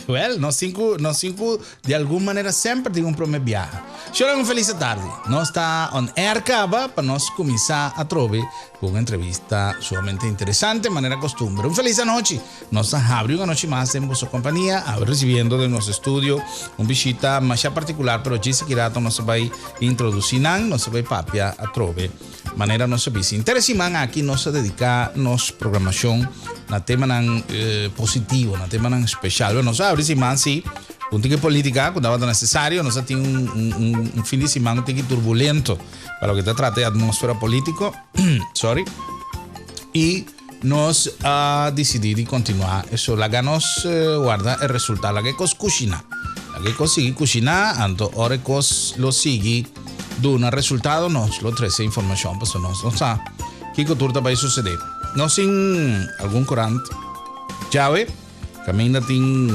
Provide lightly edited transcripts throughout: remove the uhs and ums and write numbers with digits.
Well, nos tin ku, nos tin ku di algun manera semper tin un prome biaha. Shownan un felis atardi. Nos ta on air kaba pa nos kuminsá atrobe ku un entrevista sumamente interesante manera kostumber. Un felis anochi. Nos ta habri un anochi mas den boso kompania, awe risibiendo den nos estudio un bishita masha partikular, pero djis aki rato nos ta bai introdusí nan, nos ta bai papia atrobe. Manera nos a bisa, henter e siman aki nos a dediká nos programashon na temanan positivo, na temanan speshal. Bueno, nos a abri siman sí, un tiki polítika ku tabata nesesario. Nos a tin un un fin di siman un tiki turbulento pa loke ta trata e atmósfera polítiko. Sorry. I nos a disidí di kontinuá eso. Laga nos warda e resultado. Laga e kos kushiná. Laga e kos sigui kushiná, anto ora e kos lo sigui duna resultado nos lo trese informashon pasobra nos no sa kiko tur ta bai susedé. Nos tin algun korant djawe kaminda tin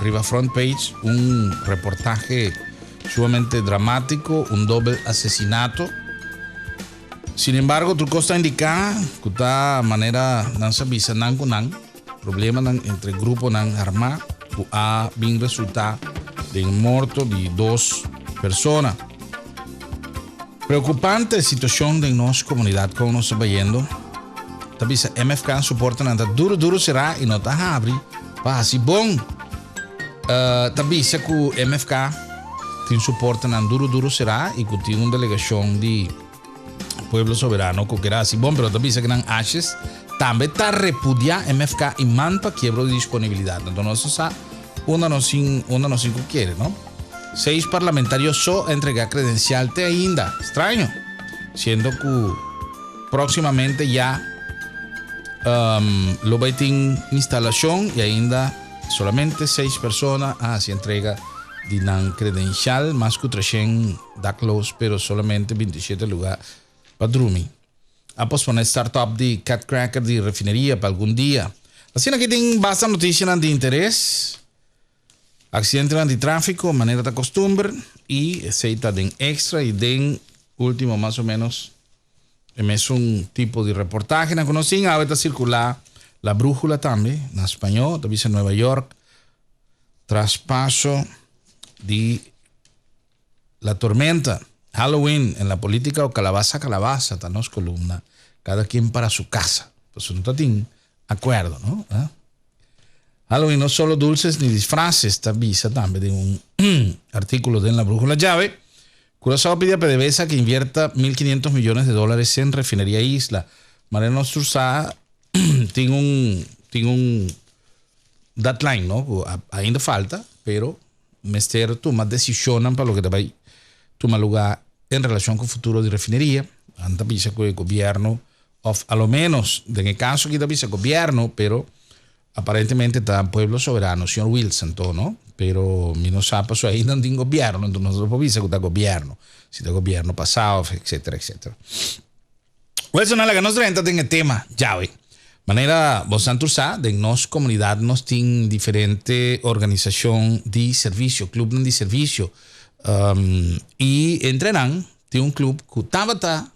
riba front page un reportahe sumamente dramátiko, un dobel asesinato. Sin embargo, tur kos ta indiká ku ta manera nan sa bisa nan ku nan problemanan entre gruponan armá ku a bin resultá den morto di dos persona. Preokupante situashon den nos komunidat kon nos ta bayendo. Ta bisa MFK su portanan ta duru duru será i no ta habri pa hasi bon. Ta bisa ku MFK tin su portanan duru duru será i ku tin un delegashon di Pueblo Soberano ku kier hasi bon, pero ta bisa ku nan ashes tambe ta repudiá MFK i man pa kiebro di disponibilidat. Anto nos no sa unda nos tin unda nos tin ku kere, no? Seis parlamentario so a entregá kredensial te ainda. Straño, siendo ku próksimamente ya lo bai tin instalashon i ainda Solamente seis persona a hasi entrega di nan kredenshal, mas ku treshen dakloos pero solamente bintishete lugá pa drumi. A posponé startup di Cat Cracker di refineria pa algun dia. Asina aki tin basta notisianan di interes, aksidentenan di tráfiko manera ta kostumber i esei ta den Extra i den Ultimo mas o menos. E mesun tipo di reportahenan ku nos tin awe ta sirkulá La Brújula tambe na spañó, ta bisa Nueva York traspaso di la tormenta. Halloween en la política o calabaza calabaza ta nos kolumna. Cada quien para su casa. Pasobra no ta tin akuerdo, no? Halloween no solo dulces ni disfraces, ta bisa tambe den un artíkulo den La Brújula Djawe. Curaçao pidi a PDVSA que invierta 1.500 millones de dólares en refinería Isla. Manera nos tur sa tin un tin un deadline, no? Ku ainda falta, pero mester tuma decisionnan pa loke ta bai tuma lugar en relacion ku futuro di refineria. Nan ta bisa ku e gobierno of a lo menos den e caso aki ta bisa gobierno, pero Aparentemente ta Pueblo Soberano, señor Wilson to no, pero mi no sa pasobra ainda no tin gobierno, enton nos no por bisa cu ta gobierno, si ta gobierno pasado of etcetera etcetera. Wilson a laga nos drenta den e tema djawe. Manera bosan tur sa, den nos comunidad nos tin diferente organisacion di servicio, clubnan di servicio, y entre nan tin un club cu tabata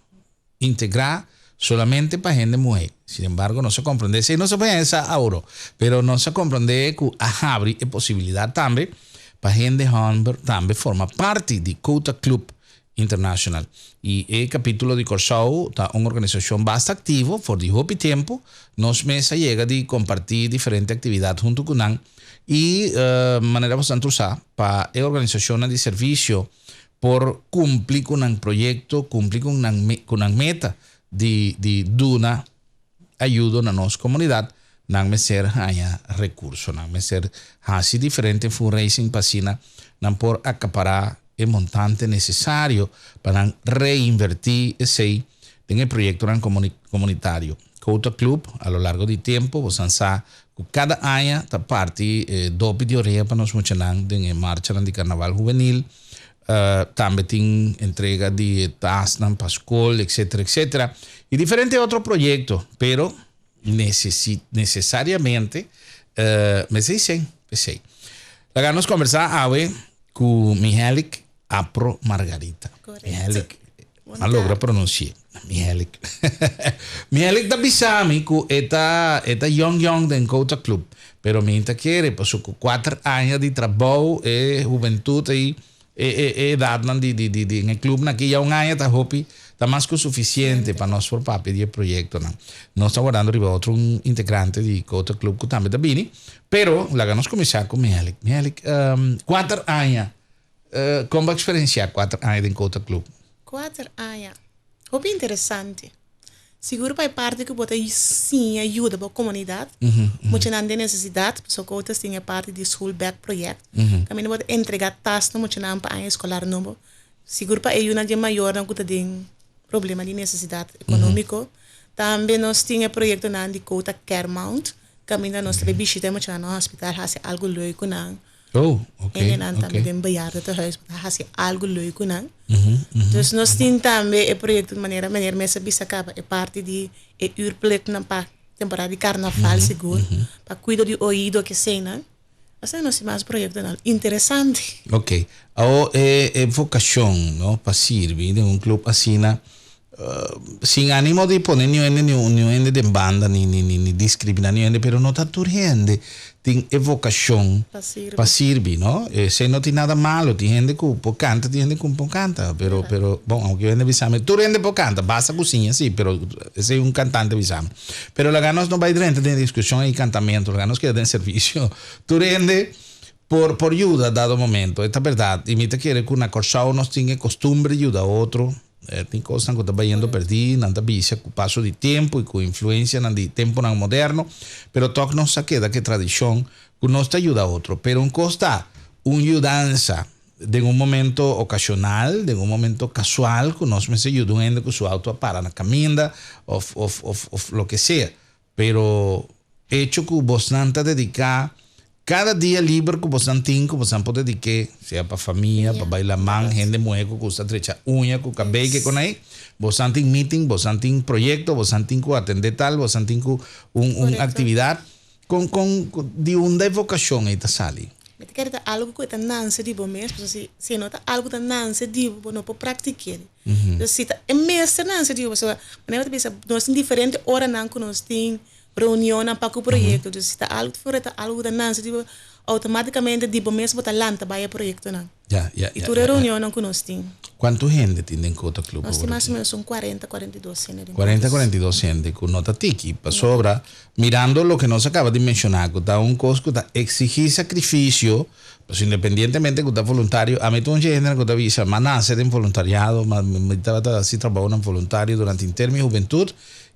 integrá solamente pa hende muhé. Sin embargo, nos a komprondé esei, nos a pensa awor, pero nos a komprondé ku a habri e posibilidat tambe pa hende hòmber tambe forma parti di Quota Club International. I e kapítulo di Kòrsou ta un organisashon basta aktivo for di hopi tempu. Nos mes a yega di kompartí diferente aktividat huntu ku nan i manera boso nan tur sa, pa e organisashonnan di servisio por cumpli cu nan proyecto, cumpli cu nan cu nan meta di di duna ayudo na nos comunidad, nan mester haña recurso, nan mester haci diferente fundraising pa asina nan por acapara e montante necesario pa nan reinverti esey den e proyectonan comunitario. Quota Club a lo largo di tempo bosan sa cu cada aña ta parti dopi di orea pa nos muchanan den e marchanan di Carnaval Juvenil. Tambe tin entrega di e tasnan pa scol etcetera etcetera y diferente otro proyecto pero necesariamente mester dicen esey. Laga nos conversa awe cu Mihelik Apro Margarita. Mihelik, a logra pronunci'e. Mielik. Mielik ta bisa mi ku e ta e ta yong yong den Kouta Club. Pero mi ta kere paso ku kuater aña di trabou e hubentut ei e e e edatnan di di di di e clubnan aki ya un aña ta hopi ta mas ku sufisiente pa nos por papia di e proyektonan. Nos ta wardando riba otro un integrante di Kouta Club ku tambe ta bini. Pero laga nos kuminsá ku Mielik. Mielik, kuater aña Kon bo a eksperensiá kuater aña den Kouta Club? Kuater aña. Hopi interesante. Sigur pa e parti ku bo ta siña yuda bo komunidat, muchanan den nesesidat, pasobra Kouta tin e parti di schoolbag project, kaminda bo ta entregá tas na muchanan pa aña eskolar nobo. Sigur pa e yunan di e mayornan ku ta den problema di nesesidat ekonómiko. Tambe nos tin e proyektonan di Kouta Care Mount, kaminda nos ta bai bishita e muchanan na hospital, hasi algu leuk ku nan. Oh, ok. Hendenan tambe den bejaardentehuis bo ta hasi algu leuk ku nan. Dus nos tin tambe e proyekto manera meneer mes a bisa kaba e parti di e uurpleknan pa temporada di karnaval sigur, pa kuido di oido keseinan. Asina nos tin mas proyektonan interesante. Ok. Awo e e vokashon no pa sirbi den un klup asina sin animo di pone niun hende niun hende den banda ni ni ni diskriminá niun hende pero no ta tur hende tin e vokashon pa sirbi no esei no tin nada malo tin hende ku por kanta tin hende ku no por kanta pero pero bon aunke hende bisa mi tur hende por kanta basta ku siña si pero esei un kantante bisa mi pero laga nos no bai drenta den diskushon ei kantamentu laga nos keda den servisio tur hende por por yuda dado momento e ta bèrdat i mi ta kere ku na Kòrsou nos tin e kostumber di yuda otro. Tin kosnan ku ta bayendo pèrdí, nan ta bisa ku paso di tempu i ku influensianan di tempunan moderno, pero tòg nos a keda ku e tradishon ku nos ta yuda otro. Pero un kos ta un yudansa den un momento okashonal, den un momento kasual ku nos mester yuda un hende ku su outo a para na kaminda òf òf òf òf loke sea. Pero hecho ku bosnan ta dediká kada dia liber ku bosnan tin ku bosnan por dedik'é, sea pa famia, pa bai laman, hende muhé ku gusta drecha uña ku kabei ke kon ei, bosnan tin meeting, bosnan tin proyekto, bosnan tin ku atendé tal, bosnan tin ku un un aktividat. Kon kon di unda e vokashon ei ta sali? Mi ta kere ta algu ku e ta nanse di bo mes, pasobra si si e no ta algu ku ta nanse di bo, bo no por praktik'é. Entonces si ta e mester nanse di bo, pasobra manera bo ta bisa nos tin diferente oranan ku nos tin reunionnan pa ku proyekto, entonces si ta algu for e ta algu ku ta nanse di bo, outomatikamente di bo mes bo ta lanta bai e proyektonan. Ya, ya, I ya, tur e ya, ya. reunionnan ku nos tin. Kuantu hende tin den Kota Club Nos tin awor mas o aki? menos un kuarenta, 42 hende den Kuarenta, Kota. 42 hende ku no ta tiki, No ta pasobra tiki. mirando loke nos a kaba di menshoná ku ta un kos ku ta eksigí sakrifisio, pasobra independientemente ku ta voluntario, ami ta un dje hendenan ku ta bisa, m'a nase den voluntariado, m'a mi tabata hasi trabounan voluntario durante henter mi hubentut,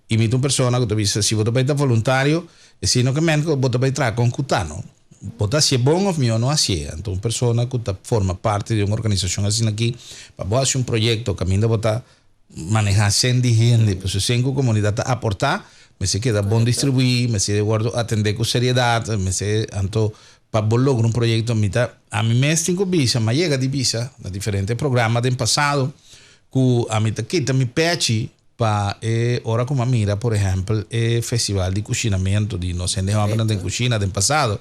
i mi ta un persona ku ta bisa si bo ta bai ta voluntario, esei no ke men ku bo ta bai traha kon ku ta no. Bo ta hasié bon òf mihó no hasié. Anto un persona ku ta forma parti di un organisashon asina aki, pa bo hasi un proyekto kaminda bo ta manehá sèn di hende, pasobra sèn ku komunidat ta aportá, mester keda bon distribuí, mester wòrdu atendé ku seriedat, mester, anto pa bo logra un proyekto mi ta, ami mes tin ku bisa, mi a yega di bisa na diferente programa den pasado ku ami ta kita mi pèchi Pa e ora ku mi a mira por ehèmpel e festival di kushinamentu di nos hende hòmbernan den kushina den pasado,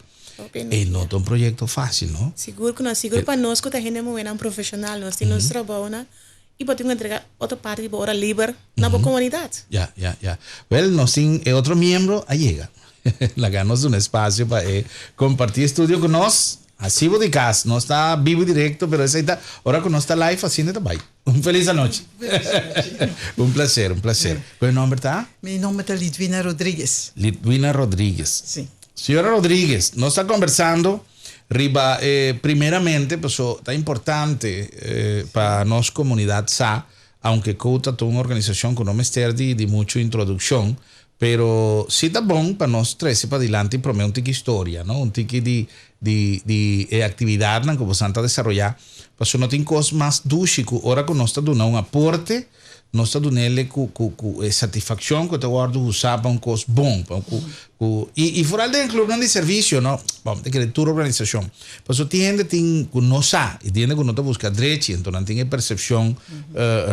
e no ta un proyekto fásil, no? Sigur ku no. Sigur pa nos ku ta hende muhénan profeshonal, nos tin nos trabounan i bo tin ku entrega otro parti di bo ora liber na bo komunidat. Ya, ya, ya. Wèl, nos tin e otro miembro a yega. Laga nos duna espasio pa e kompartí e studio ku nos. Hasi bo di kas. Nos ta bibu direkto, pero esei ta ora ku nos ta live asina ta bai. Un felis anochi. Un placer, un placer. Cu e nomber ta? Mi nomber ta Lidwina Rodriguez. Lidwina Rodriguez. Si. Señora Rodriguez, nos ta conversando riba e primeramente paso ta importante pa nos comunidad sa, aunke cu ta un organisacion cu no mester di di mucho introduccion, pero si ta bon pa nos trece padilanti prome un tiki historia, no? Un tiki di di di e actividadnan cu bosan ta desaroya. Pasobra no tin kos mas dushi ku ora ku nos ta duna un aporte, nos ta dun'ele ku ku ku e satisfakshon ku e ta wòrdu usá pa un kos bon, pa ku ku i i foral den e klupnan di servisio no, bon mi ta kere tur organisashon. Pasobra tin hende tin ku no sa i tin hende ku no ta buska drechi, anto nan tin e persepshon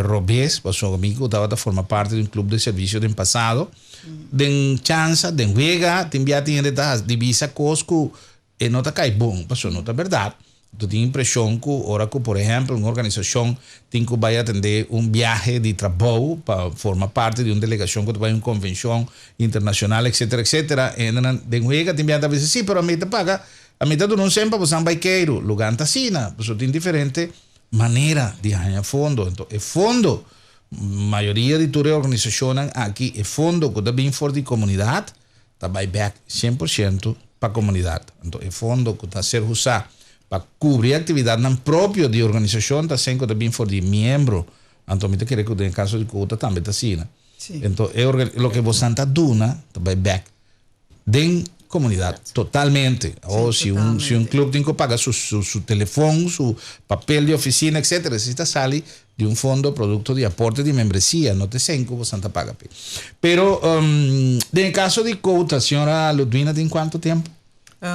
robes, pasobra mi ku tabata forma parti di un klup di servisio den pasado, den chansa, den wega, tin bia tin hende ta hasi di bisa kos ku E no ta kai bon, pasobra no ta bèrdat. Tu tin impreshon ku ora ku, por ehèmpel, un organisashon tin ku bai atendé un biahe di trabou pa forma parti di un delegashon ku ta bai un konvenshon internashonal, etsetera, etsetera, e hendenan den wega tin biaha ta bisa, sí, pero ami ta paga, ami ta duna un sèn pa bosan bai keiru. Lugá ta asina, pasobra tin diferente manera di haña fondo. Anto e fondo, mayoria di tur e organisashonnan aki, e fondo ku ta bin for di komunidat ta bai bèk 100% pa komunidat. Anto e fondo ku ta ser usá pa kubri e aktividatnan propio di organisashon ta sen ku ta bin for di miembro. Anto mi ta kere ku den e kaso di Quota tambe ta asina. Anto e loke bosan ta duna ta bai bèk den komunidat totalmente. O si un si un club tin ku paga su su su telefon, su papel di ofisina etcetera, esei ta sali di un fondo produkto di aporte di membresia, no ta esei ku bosan ta paga p'e. Pero den e kaso di Quota, señora Ludwina tin kuantu tempu?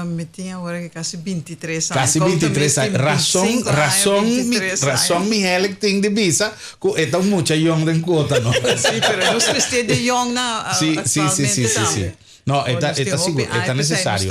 Mi tin awor aki kasi 23 aña. Kasi 23 aña. Rason, rason, mi, rason Mihelik tin di bisa ku e ta un mucha yong den Quota, no? Sí, pero nos mester di yong na Sí, sí, sí, sí, sí, sí. No, e ta, e ta sigur, e ta nesesario.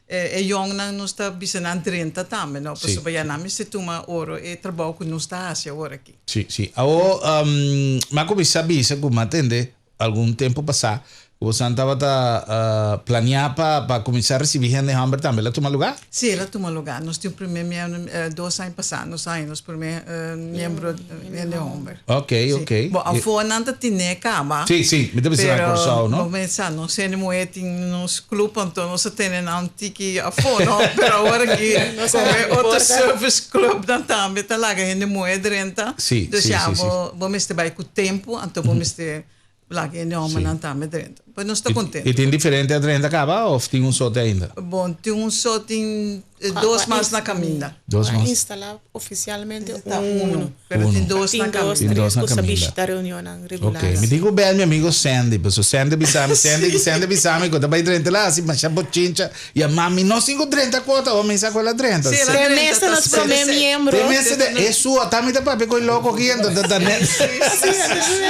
E yongnan nos ta bisa nan drenta tambe, no? Pasobra ya nan mester tuma oro e trabou ku nos ta hasi awor aki. Sí, sí. Awor, mi a kuminsá bisa ku mi a tende Algun tempu pasá ku bosan tabata planeá pa pa kuminsá risibí hende hòmber tambe. El a tuma lugá? Sí, el a tuma lugá. Nos tin un primer miembro, dos aña pasá nos a haña nos primer miembro hende hòmber. Ok, ok. Sí. Bo, afó nan ta tin'é kaba. Sí, sí. Mi ta bisa na Kòrsou, no? Pero bo pensa, nos hende muhé tin nos klup, anto nos a tene nan un tiki afó, no? Pero awor aki komo e otro service clubnan tambe ta laga hende muhé drenta. Sí, Dus sí, ya, sí, sí. bo bo mester bai ku tempu, anto bo mester laga e hòmbernan tambe drenta. Pues nos ta kontentu. I tin diferente a drenta kaba òf tin un so te ainda? Bon, tin un so, tin dos mas na kaminda. Dos mas. A instalá ofisialmente Ta uno. uno, pero tin dos na Tin dos, kaminda. Tin tres dos na ku sa kaminda. bishita reunionnan regular. Ok, mi tin ku bel mi amigo Sandy, pasobra Sandy bisa mi, Sandy, Sandy bisa mi ku ta bai drenta la hasi masha bochincha. Ya mami no sin ku drenta kota o mi sa ku el a drenta. Sí, el a Te drenta, mester ta nos promé sete. miembro. Te mester de e su ata mi ta papia ku e loko aki ento ta ta net.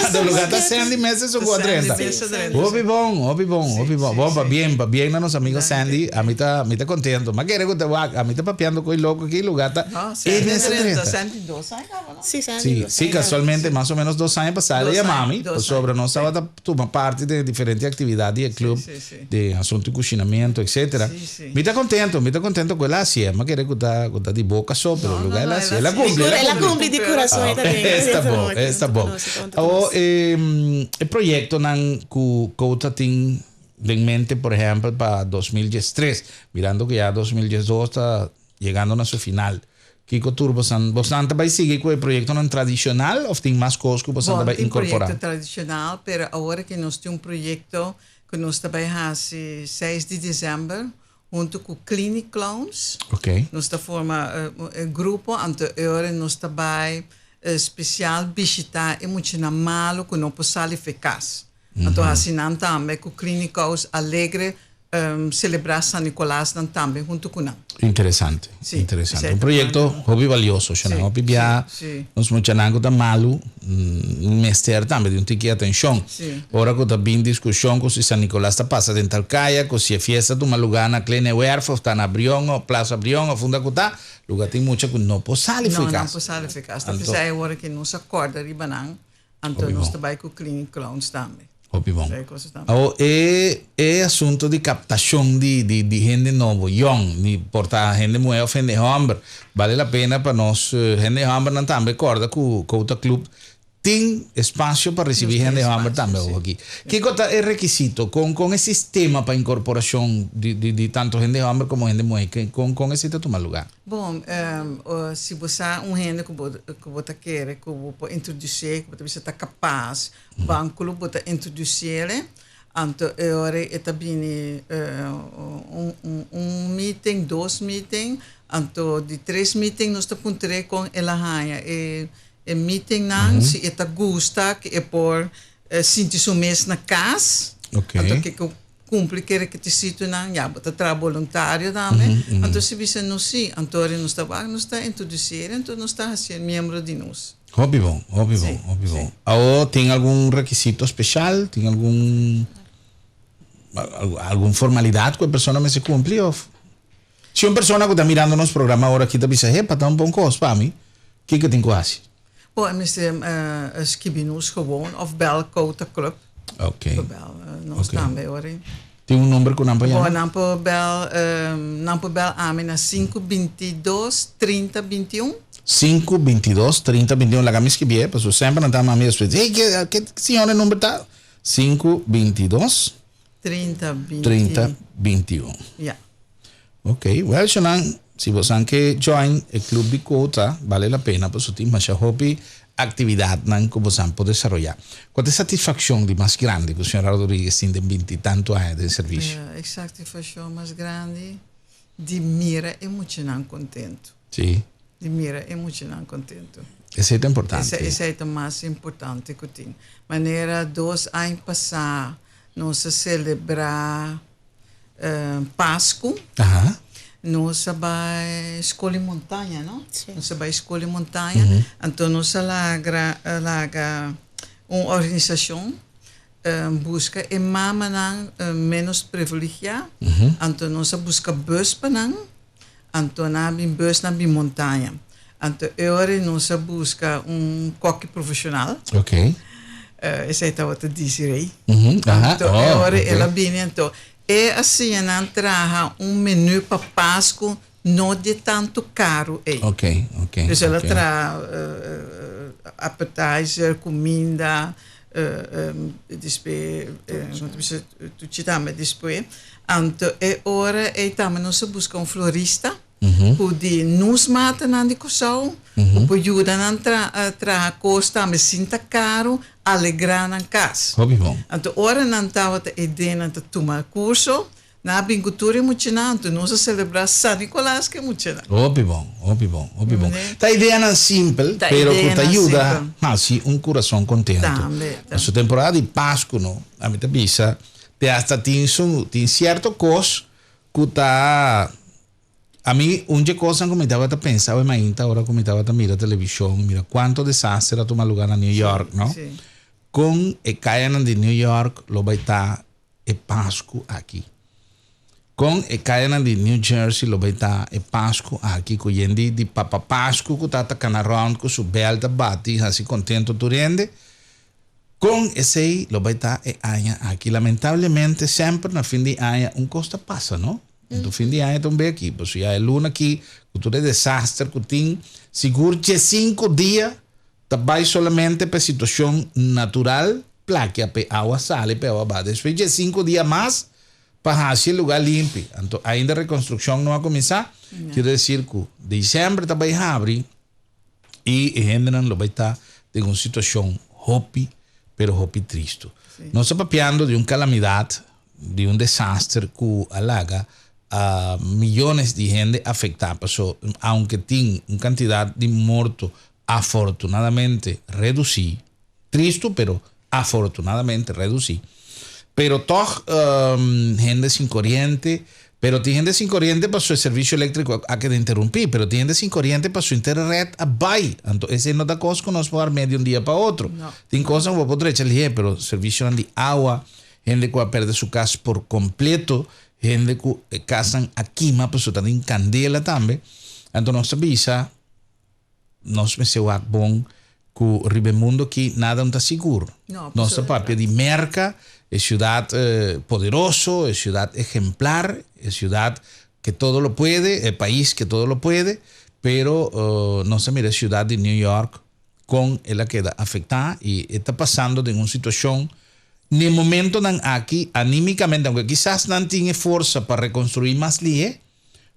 Anto lugar ta Sandy mester su ku a drenta. Sandy mester drenta. Hopi bon, hopi bon, hopi bon. Bon, pabien, pabien na nos amigo Sandy. A mi ta, mi ta contento. Ma kere ku ta wak, a mi ta papiando ku e loko aki lugar ta No, e Sandy mester drenta. drenta. Sandy dos aña kaba, no? Sí, Sandy Sí, dos sí, aña. casualmente mas o menos 2 aña pasá el a Dos yama aña, mi, dos pasobra aña, nos sí. tabata tuma parti den diferente actividad di e club. Sí, sí, sí. di asunto di cushinamento etcetera. Sí, sí. Mi ta contento, mi ta contento cu el a hacié. Mi a kere cu ta, cu ta di boca so, pero No, lugar no, el a no, hacié. el El a a cumpli, Di el a el a cumpli. cumpli di curason, e ta den. Esta bon, esta bon. Awor, e proyectonan cu Quota tin den mente, por ehempel, pa 2013, mirando cu ya 2012 ta yegando na su final. Kiko tur bosan, bosnan ta bai sigui ku e proyektonan tradishonal òf tin mas kos ku bosan ta Bon, bai tin inkorporá? proyekto tradishonal, pero awor ke nos tin un proyekto ku nos ta bai hasi seis di desèmber huntu ku Clinic Clowns. Ok. Nos ta forma e grupo, anto e ora nos ta bai spesial bishitá e muchanan malu ku no por sali for e kas. Anto hasi nan tambe ku Clinic Clowns alegre Celebra San Nicolas nan tambe hunto cu nan. Interesante, Sí, interesante. esey Un ta proyecto plan. hopi valioso, Shana. Sí, Hopi bia sí, sí. nos muchanan cu ta malu, mester tambe di un tiki atencion. Sí. Ora cu ta bin discusion cu si San Nicolas ta pasa den tal caya, cu si e fiesta tuma lugar na Kleine Werf of ta na Brion of Plaza Brion of unda cu ta, lugar tin mucha cu no por sali No, fo'i nan cas. por sali fo'i cas. Ta Anto p'esei awor cu nos a corda riba nan, anto nos ta bai cu Clinic Clowns tambe. Hopi bon. Awor e e asunto di captacion di di di hende nobo, yong, ni por ta hende muhe of hende homber, bale la pena pa nos hende hombernan tambe corda cu Quota Club tin espacio pa ricibi hende homber tambe awor aki. Kico ta e requisito? Con con e sistema pa incorporacion di di di tanto hende homber como hende muhe? Con con esey ta tuma lugar? Bon, si bo sa un hende cu bo cu bo ta kere cu bo por introduci, cu bo ta bisa ta capaz, Banco lo bo ta introduciele, anto e ora e ta bini un meeting, dos meeting, anto di tres meeting nos ta puntr'é con el a haña e meetingnan, si e ta gusta cu e por sinti su mes na cas, anto ke ku cumpli ke requisitonan, ya bo ta traha boluntario tambe, anto si bisa nos si, anto ora nos ta wak nos ta introduciele, anto nos ta hacié miembro di nos. Hopi bon, hopi bon, hopi bon. Awor tin algun rekisito speshal? Tin algun algun formalidat ku e persona mester kumpli òf? Si un persona ku ta mirando nos programa awor aki ta bisa, Hepa, ta un bon kos pa mi, kiko tin ku hasi? Bo mester skibi nos gewoon of bel Quota Club. Ok. Por bel nos tambe ora. Tin un number ku nan por yama? Bo nan por bel, nan por bel ami na sinku bintidos trinta bintiun. Sinku bintidos trinta bintiun. Laga mi skibié pasobra semper nan ta mami despues, Hey, ke ke señor e number ta? Sinku bintidos. Trinta binti. Trinta bintiun. Ja. Ok, well Shonan, si bosan ke join e club di quota, bale la pena pasobra tin masha hopi actividadnan cu bosan por desaroya. Cua ta e satisfaccion di mas grandi cu señora Rodriguez tin den binti tanto aña den servicio? E satisfaccion mas grandi di mira e muchanan contento. Si. Di mira e muchanan contento. Esey ta importante. Esey ta mas importante cu tin. Manera dos aña pasa nos a celebra Pascu. Nos a bai Skol di Montaña, no? Sí. Nos a bai Skol di Montaña. Anto nos a lagra, a laga un organisashon buska e mamanan ménos privilegiá. Anto nos a buska bus pa nan. Anto nan a bin bus, nan a bin montaña. Anto e ora ei nos a buska un koki profeshonal. Ok. Esei tabata Desiree. Aha, Anto e oh, ora el a ok. bini anto e a siña nan traha un menu pa Pasku no di tantu karu ei. Ok, ok, Dus el a ok. traha appetizer, kuminda, despues tuchi tambe despues. Anto e ora ei tambe nos a buska un florista ku di nos matanan di Kòrsou ku por yuda nan traha kos tambe sin ta karu, alegrá nan kas. Hopi bon. Anto ora nan tabata eden nan ta tuma kurso, nan a bin ku tur e muchanan, anto nos a selebrá San Nikolas ku e muchanan. Hopi bon, hopi bon, hopi bon. Ta ideanan simpel, pero ku ta yuda hasi un kurason kontentu. Tambe, tambe. Pasobra temporada di Pasku no, ami ta bisa Te hasta tin su tin cierto cos cu ta a mi un dje cosnan cu mi tabata pensa awe mainta ora cu mi tabata mira television mira cuanto desaster a tuma lugar na New York no con e cayanan di New York lo bay ta e Pascu aki con e cayanan di New Jersey lo bay ta e Pascu aki cu yen di di Papa Pascu cu ta ta cana rond cu su bel ta bati haci contento tur hende. Kon esei lo bai ta e aña aki? Lamentablemente semper na fin di aña un kos ta pasa, no? Enton fin di aña ta un beki, pasobra ya e luna aki ku tur e desaster ku tin, sigur diesinku dia ta bai solamente pa e situashon natural, plakia pa e awa sali, pa e awa baha. Despues diesinku dia mas pa hasi e luga limpi. Anto ainda rekonstrukshon no a kuminsá, kier desir ku desèmber ta bai habri. I e hendenan lo bai ta den un situashon hopi, pero hopi tristu. Nos ta papiando di un kalamidat, di un desaster ku a laga miyones di hende afektá. Paso aunke tin un kantidat di morto afortunadamente redusí, tristu pero afortunadamente redusí, pero tòg hende sin koriente, pero tin hende sin koriente pasobra e servisio eléktriko a keda interumpí, pero tin hende sin koriente pasobra inter ret a bai. Anto esei no ta kos ku nos por arm'é di un dia pa otro. Tin kosnan ku bo por drecha lihé, pero servisionan di awa, hende ku a pèrdè su kas por kompleto, hende ku e kasnan a kima pasobra ta tin kandela tambe. Anto nos ta bisa. Nos mester wak bon ku riba e mundu aki nada no ta sigur. Nos ta papia di Merka, e siudat poderoso, e siudat ehemplar, e siudat ke todo lo puede, e pais ke todo lo puede, pero nos ta mira e siudat di New York kon el a keda afektá i e ta pasando den un situashon n'e momentonan aki anímikamente, aunke kisas nan tin e forsa pa rekonstruí mas lihé,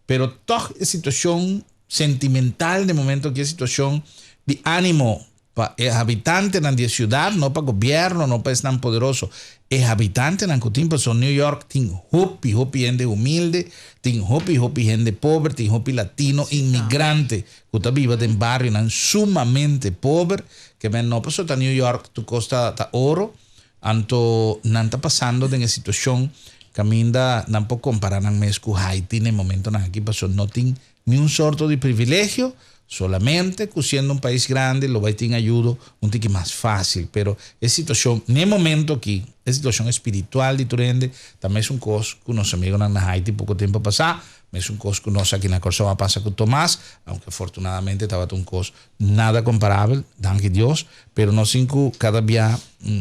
pero tòg e situashon sentimental den momento aki e situacion di animo pa e habitantenan di e ciudad, no pa gobierno, no pa esnan poderoso, e habitantenan cu tin pasobra New York tin hopi hopi hende humilde, tin hopi hopi hende pober, tin hopi latino inmigrante cu ta biba den barionan sumamente pober, ke men no pasobra ta New York tur cos ta ta oro, anto nan ta pasando den e situacion caminda nan por compara nan mes cu Haiti na e momentonan aki pasobra no tin Ni un sorto di privilegio, solamente cu siendo un pais grandi lo bay tin ayudo un tiki mas facil, pero e situacion n'e momento aki, e situacion espiritual di tur hende ta mesun cos cu nos amigonan na Haiti poco tempo pasa. Mesun kos ku nos aki na Kòrsou a pasa ku Tomas, aunke afortunadamente tabata un kos nada komparabel, danki Dios, pero nos tin ku kada bia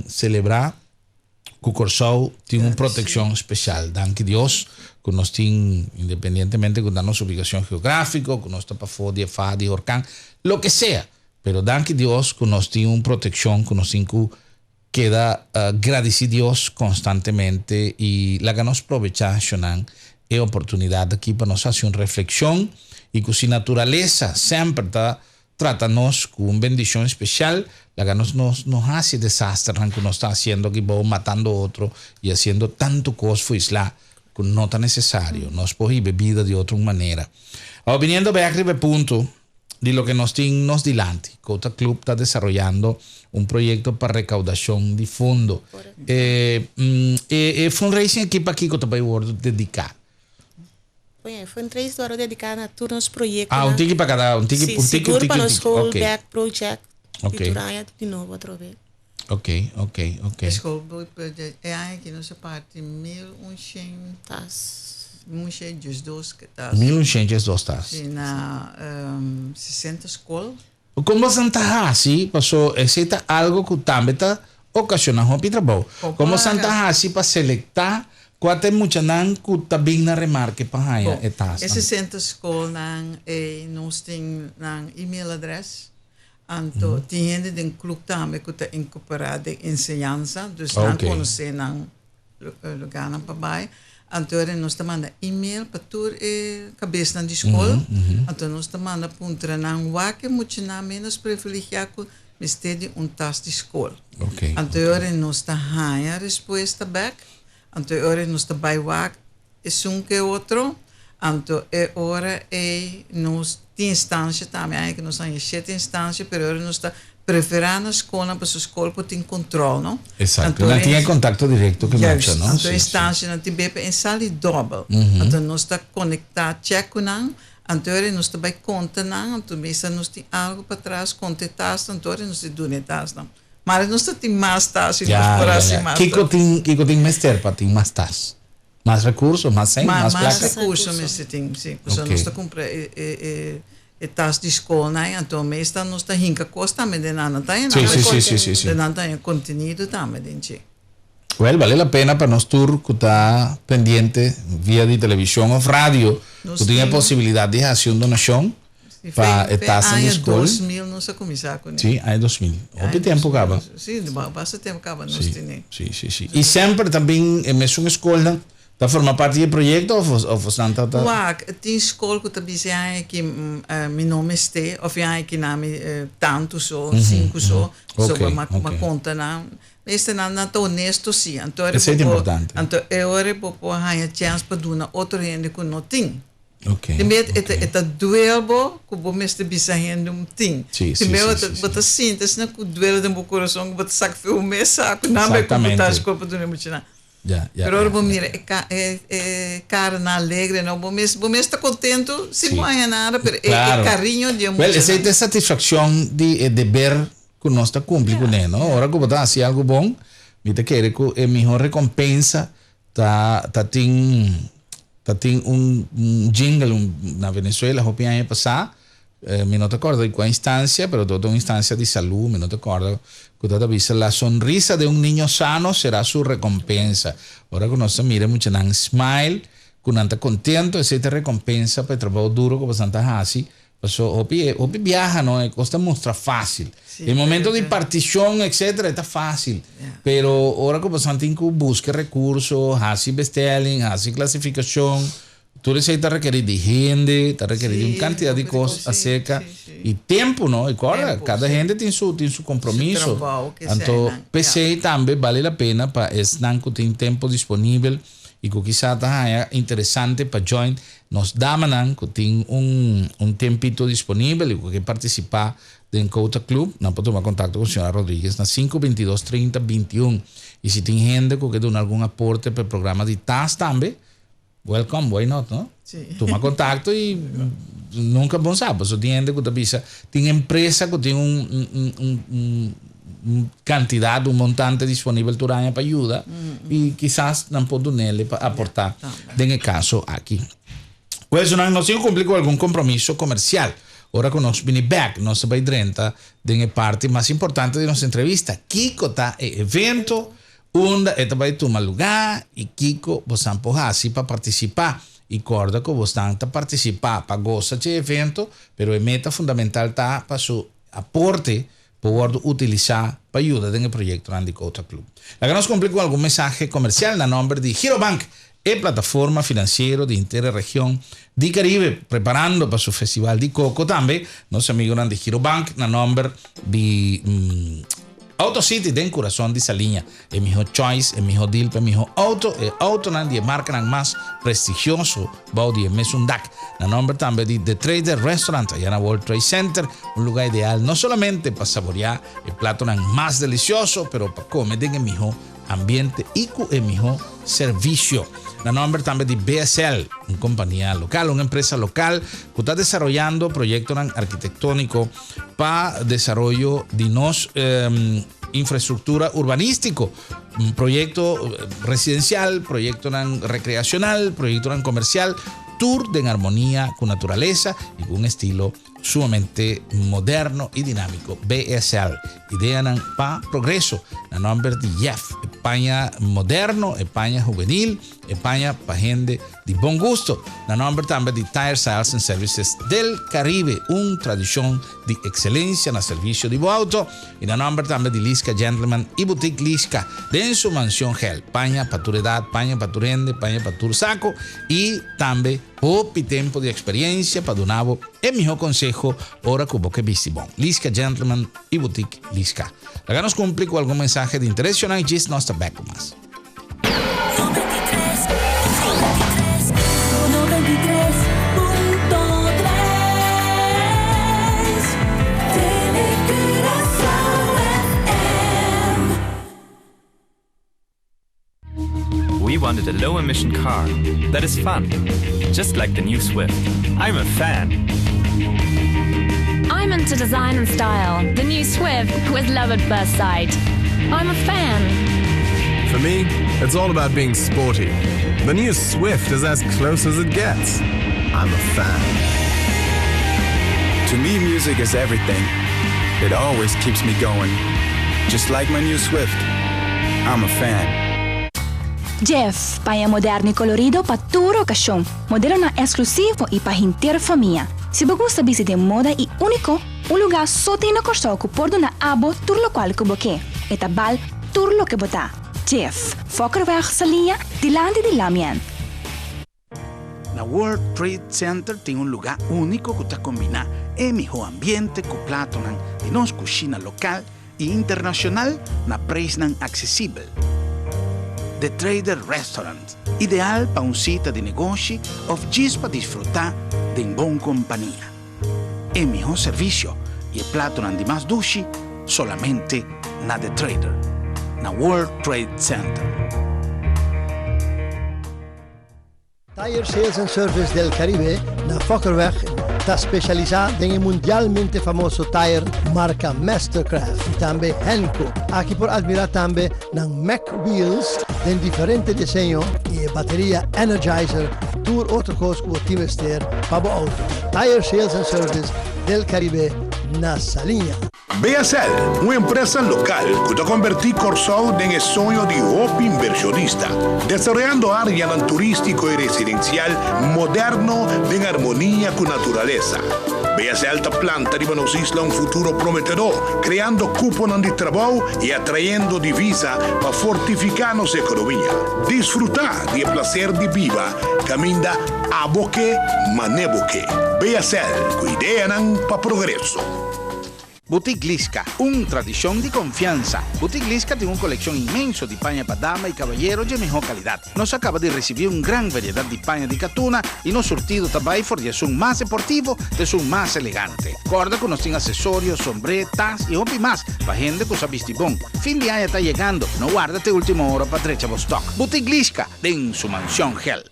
selebrá ku Kòrsou tin un protekshon spesial. Danki Dios ku nos tin, independientemente ku ta nos ubikashon geográfiko, ku nos ta pafó di e faha di horkan, loke sea, pero danki Dios ku nos tin un protekshon ku nos tin ku Keda gradisí Dios konstantemente i laga nos probechá, shonnan, e oportunidat akí pa nos hasi un reflekshon i ku si naturalesa semper ta trata nos ku un bendishon spesial, laga nos nos no hasi e desasternan ku nos ta hasiendo aki bou, matando otro i hasiendo tantu kos fuislá ku no ta nesesario. Nos por hiba e bida di otro un manera. Awor, biniendo bèk riba e punto. di loke nos tin nos dilanti. Kota Club ta desaroyando un proyekto pa rekaudashon di fondo. E, e, e fundraising aki pa kiko ta bai wordo dediká? Bueno, e fundraising ta wordo dediká na tur nos proyektonan. Ah, un tiki pa kada, un tiki, Sí, un tiki, un sigur pa tiki, un nos tiki. Hold Ok. Back Project Ok. di tur aña di nobo atrobe. Ok, ok, ok. E school project e aña aki nos a parti 1100 Tas. 1112 tas. 1112 tas. Si na 60 skol. Kon bosan ta hasi, paso esei ta algo ku tambe ta okashoná hopi trabou. Kon bosan ta hasi pa selektá kua ta e muchanan ku ta bin na remarke pa haña e tasnan? E 60 skolnan ei nos tin nan email adres. Anto tin hende den club tambe cu ta incorpora den enseñansa, dus nan conoce nan lugarnan pa bay. Anto ora nos ta manda email pa tur e cabesnan di scol, anto nos ta manda puntra nan wak e muchanan menos privilegia cu mester di un tas di scol. Anto ora nos ta haya respuesta bek, anto ora nos ta bay wak Esun ke otro, anto e ora ei nos tin instancia tambe, aña ke nos haña shete instancia, pero e ora nos ta preferá na skolnan pasobra skol por tin control, no? Exacto, nan tin e contacto directo ku mucha, no? Anto instancianan tin bebe en sali dobel, anto nos ta conecta check ku nan, anto e ora nos ta bai konta nan, anto mester nos tin algo patras, konta e tasnan, anto ora nos ta duna e tasnan. Mara nos ta tin mas tas i nos por hasi mas. Kiko tin, kiko tin mester pa tin mas tas? Mas recurso, mas sèn, mas plaka? Mas recurso mester tin, si. Pasobra nos ta kumpra e e e e tas di skolnan, anto meestal nos ta hinka kos tambe den nan. Nan ta haña nan den nan ta haña kontenido tambe den dje. Wèl, bale la pena pa nos tur ku ta pendiente via di televishon òf radio ku tin e posibilidat di hasi un donashon. Pa e tasnan di skol. Aña 2000 nos a kuminsá kuné. Sí, aña 2000. Hopi tempu kaba. Sí, basta tempu kaba nos tene. Sí, sí, sí. I semper ta bin e mesun skolnan ta forma parti di e proyekto òf òf esnan ta ta. Wak, tin skol ku ta bisa e aña aki mi no mester òf e aña aki nan mi tantu so, sinku so, so bo a konta nan. Mester nan nan ta honesto sí. Anto Esei ta importante. Anto e ora bo por haña chèns pa duna otro hende ku no tin. Ok. Tin bes e ta e ta duel bo ku bo mester bisa hende un tin. Sí, Tin sí, bes sí, bo ta sí, sí. bo ta sinti asina ku duele den bo kurason ku bo ta sak fe un mes sa ku nan bai Exactamente. komputa skol pa duna e muchanan. Ya, ya, Pero ora ya, bo ya. mira e ka e e karanan alegre no bo mes bo mes ta kontentu sin Sí. bo haña nada pero e e Claro. kariño di e Wel, esei muchanan. ta e satisfakshon di e deber ku nos ta kumpli kuné, no? Ora ku bo ta hasi algu bon, mi ta kere ku e mihó rekompensa Ta ta tin ta tin un un jingle un na Venezuela hopi aña pasá mi no ta kòrda di kua instancia pero ta un instancia di salú mi no ta kòrda ku ta ta bisa la sonrisa de un niño sano será su recompensa ora ku nos ta mira e muchanan smile ku nan ta kontento esei ta recompensa pa e trabou duro ku boso ta hasi. Paso hopi hopi biaha no e kos ta mustra fácil. Sí, E momento pero di partishon etcétera e ta fácil. Ja. Pero ora ku boso tin ku buska rekurso, hasi bestelling, hasi klasifikashon, tur esei ta rekerí di hende, ta rekerí di un Sí, kantidat di hopi di kos kos, sí, aserka sí, sí. i tempu no, i kòrda Tempu, kada sí. hende tin su tin su Su kompromiso. trabou ke Anto eseinan, ja. p'esei tambe bale la pena pa esnan ku tin tempu disponibel i ku kisas ta haña interesante pa join Nos damanan ku tin un un tempito disponibel i ku ke partisipá den Kouta Club, nan por tuma kontakto ku señora Rodriguez na sinku 22 30 21. I si tin hende ku ke duna algun aporte pa e programa di tas tambe, welcome, why not, no? Sí. Tuma kontakto i nunka bon sa, pasobra tin hende ku ta bisa, tin empresa ku tin un un un un un kantidat, un montante disponibel tur aña pa yuda i kisas nan por dun'el pa aportá den e kaso aki. Pues nos tin ku kumpli ku algun kompromiso komersial. Ora ku nos bini bèk, nos ta bai drenta den e parti mas importante di nos entrevista, kiko ta e evento, unda e ta bai tuma lugá i kiko bosan por hasi pa partisipá. I kòrda ku bosnan ta partisipá pa gosa dje evento, pero e meta fundamental ta pa su aporte por wòrdu utilisá pa yuda den e proyektonan di Kota Club. Laga nos kumpli ku algun mensahe komersial na nòmber di Girobank, e plataforma finansiero di henter e region di Karibe, preparando pa su Festival di Koko tambe. Nos amigonan di Girobank na nòmber di Auto City den kurason di Saliña. E miho choice, e miho deal pa e miho auto, e autonan di e markanan mas prestigioso bou di e mesun dak. Na nomber tambe di The Trader Restaurant aya na World Trade Center, un luga ideal no solamente pa saborea e platonan mas delicioso, pero pa come den e miho ambiente y cu e miho servicio. Na nomber tambe di BSL, un compania local, un empresa local cu ta desaroyando proyectonan arquitectonico pa desaroyo di nos infraestructura urbanistico, proyecto residencial, proyectonan recreacional, proyectonan comercial, tur den armonia cu naturaleza y cu un estilo sumamente moderno y dinámico. BSL, ideanan pa progreso. Na nomber di Jeff, e paña moderno, e paña juvenil, e paña pa hende Di bon gusto, na nomber tambe di Tire Sales and Services del Caribe, un tradicion di excelencia na servicio di bo auto, y na nomber tambe di Liska Gentleman y Boutique Liska, den su Mansion Gel, paña pa tur edad, paña pa tur hende, paña pa tur saco, y tambe hopi tempo di experiencia pa duna bo e miho conseho ora cu bo ke bisti bon. Liska Gentleman y Boutique Liska. Laga nos cumpli cu algun mensahe di interes, shonnan y djis nos ta bek cu mas. We wanted a low emission car that is fun, just like the new Swift. I'm a fan. I'm into design and style. The new Swift was love at first sight. I'm a fan. For me, it's all about being sporty. The new Swift is as close as it gets. I'm a fan. To me, music is everything. It always keeps me going. Just like my new Swift. I'm a fan. Jeff, paña moderno y colorido pa tur ocasion. Modelonan exclusivo y pa henter famia. Si bo gusta bisti den moda y unico, un lugar so tin na Corsou cu por duna abo tur locual cu bo ke. E ta bal tur loke bo ta. Jeff, Fokkerweg, Saliña, dilanti di Lamien. Na World Trade Center tin un lugá úniko ku ta kombiná e mihó ambiente ku platonan di nos kushina lokal i internashonal na preisnan aksesibel. The Trader Restaurant, ideal pa un sita di negoshi òf djis pa disfrutá den bon kompania. E mihó servisio i e platonan di mas dushi solamente na The Trader, na World Trade Center. Tire Sales and Service del Caribe na Fokkerweg ta specialisa den e mundialmente famoso tire marca Mastercraft y tambe Hankook. Aki por admira tambe nan Mack Wheels den diferente diseño y e bateria Energizer, tur otro cos cu bo tin mester pa bo auto. Tire Sales and Service del Caribe na Saliña. BSL, un empresa lokal ku ta kombertí Kòrsou den e soño di hopi invershonista, desaroyando áreanan turístiko i residensial moderno den armonia ku naturalesa. BSL ta planta riba nos isla un futuro prometedor, kreando kuponan di trabou i atrayendo divisa pa fortifiká nos ekonomia. Disfrutá di e plaser di biba kaminda abo ke mane bo ke. BSL, ku ideanan pa progreso. Boutique Liska, un tradishon di konfiansa. Boutique Liska tin un kolekshon inmenso di paña pa dama i kabayero dje mihó kalidat. Nos a kaba di risibí un gran variedat di paña di katuna i nos surtido ta bai for di esun mas deportivo te esun mas elegante. Kòrda ku nos tin asesorio, sombré, tas i hopi mas pa hende ku sa bisti bon. Fin di aña ta yegando, no warda te último ora pa drecha bo stòk. Boutique Liska, den su mansion gel.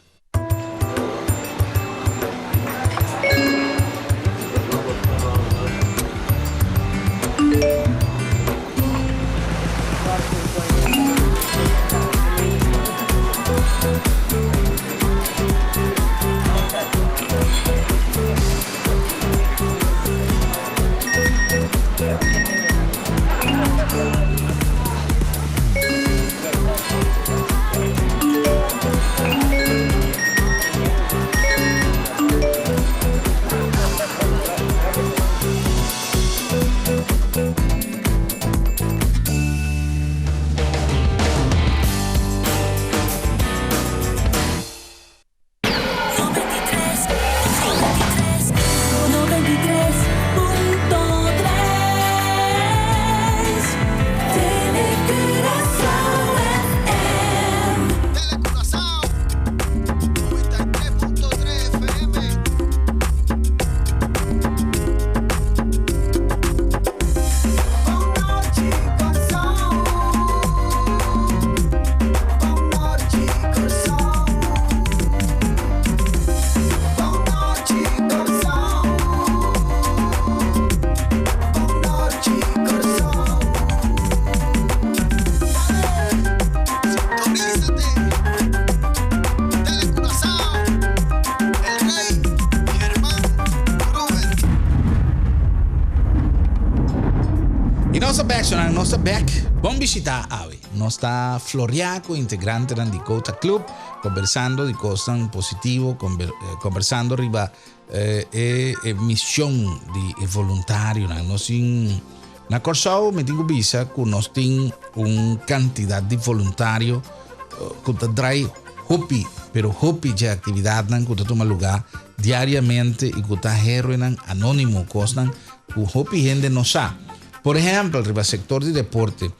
bek, sonan, nos ta bek. Bon bishita awe. Nos ta floria ku integrantenan di Kota Club, kombersando di kosnan positivo, kombersando riba e e mision di e voluntarionan. Nos tin na Kòrsou mi tin ku bisa ku nos tin un kantidat di voluntario ku ta drai hopi, pero hopi dje aktividatnan ku ta tuma lugá diariamente i ku ta héroenan anónimo, kosnan ku hopi hende no sa. Por ehèmpel, riba sektor di deporte,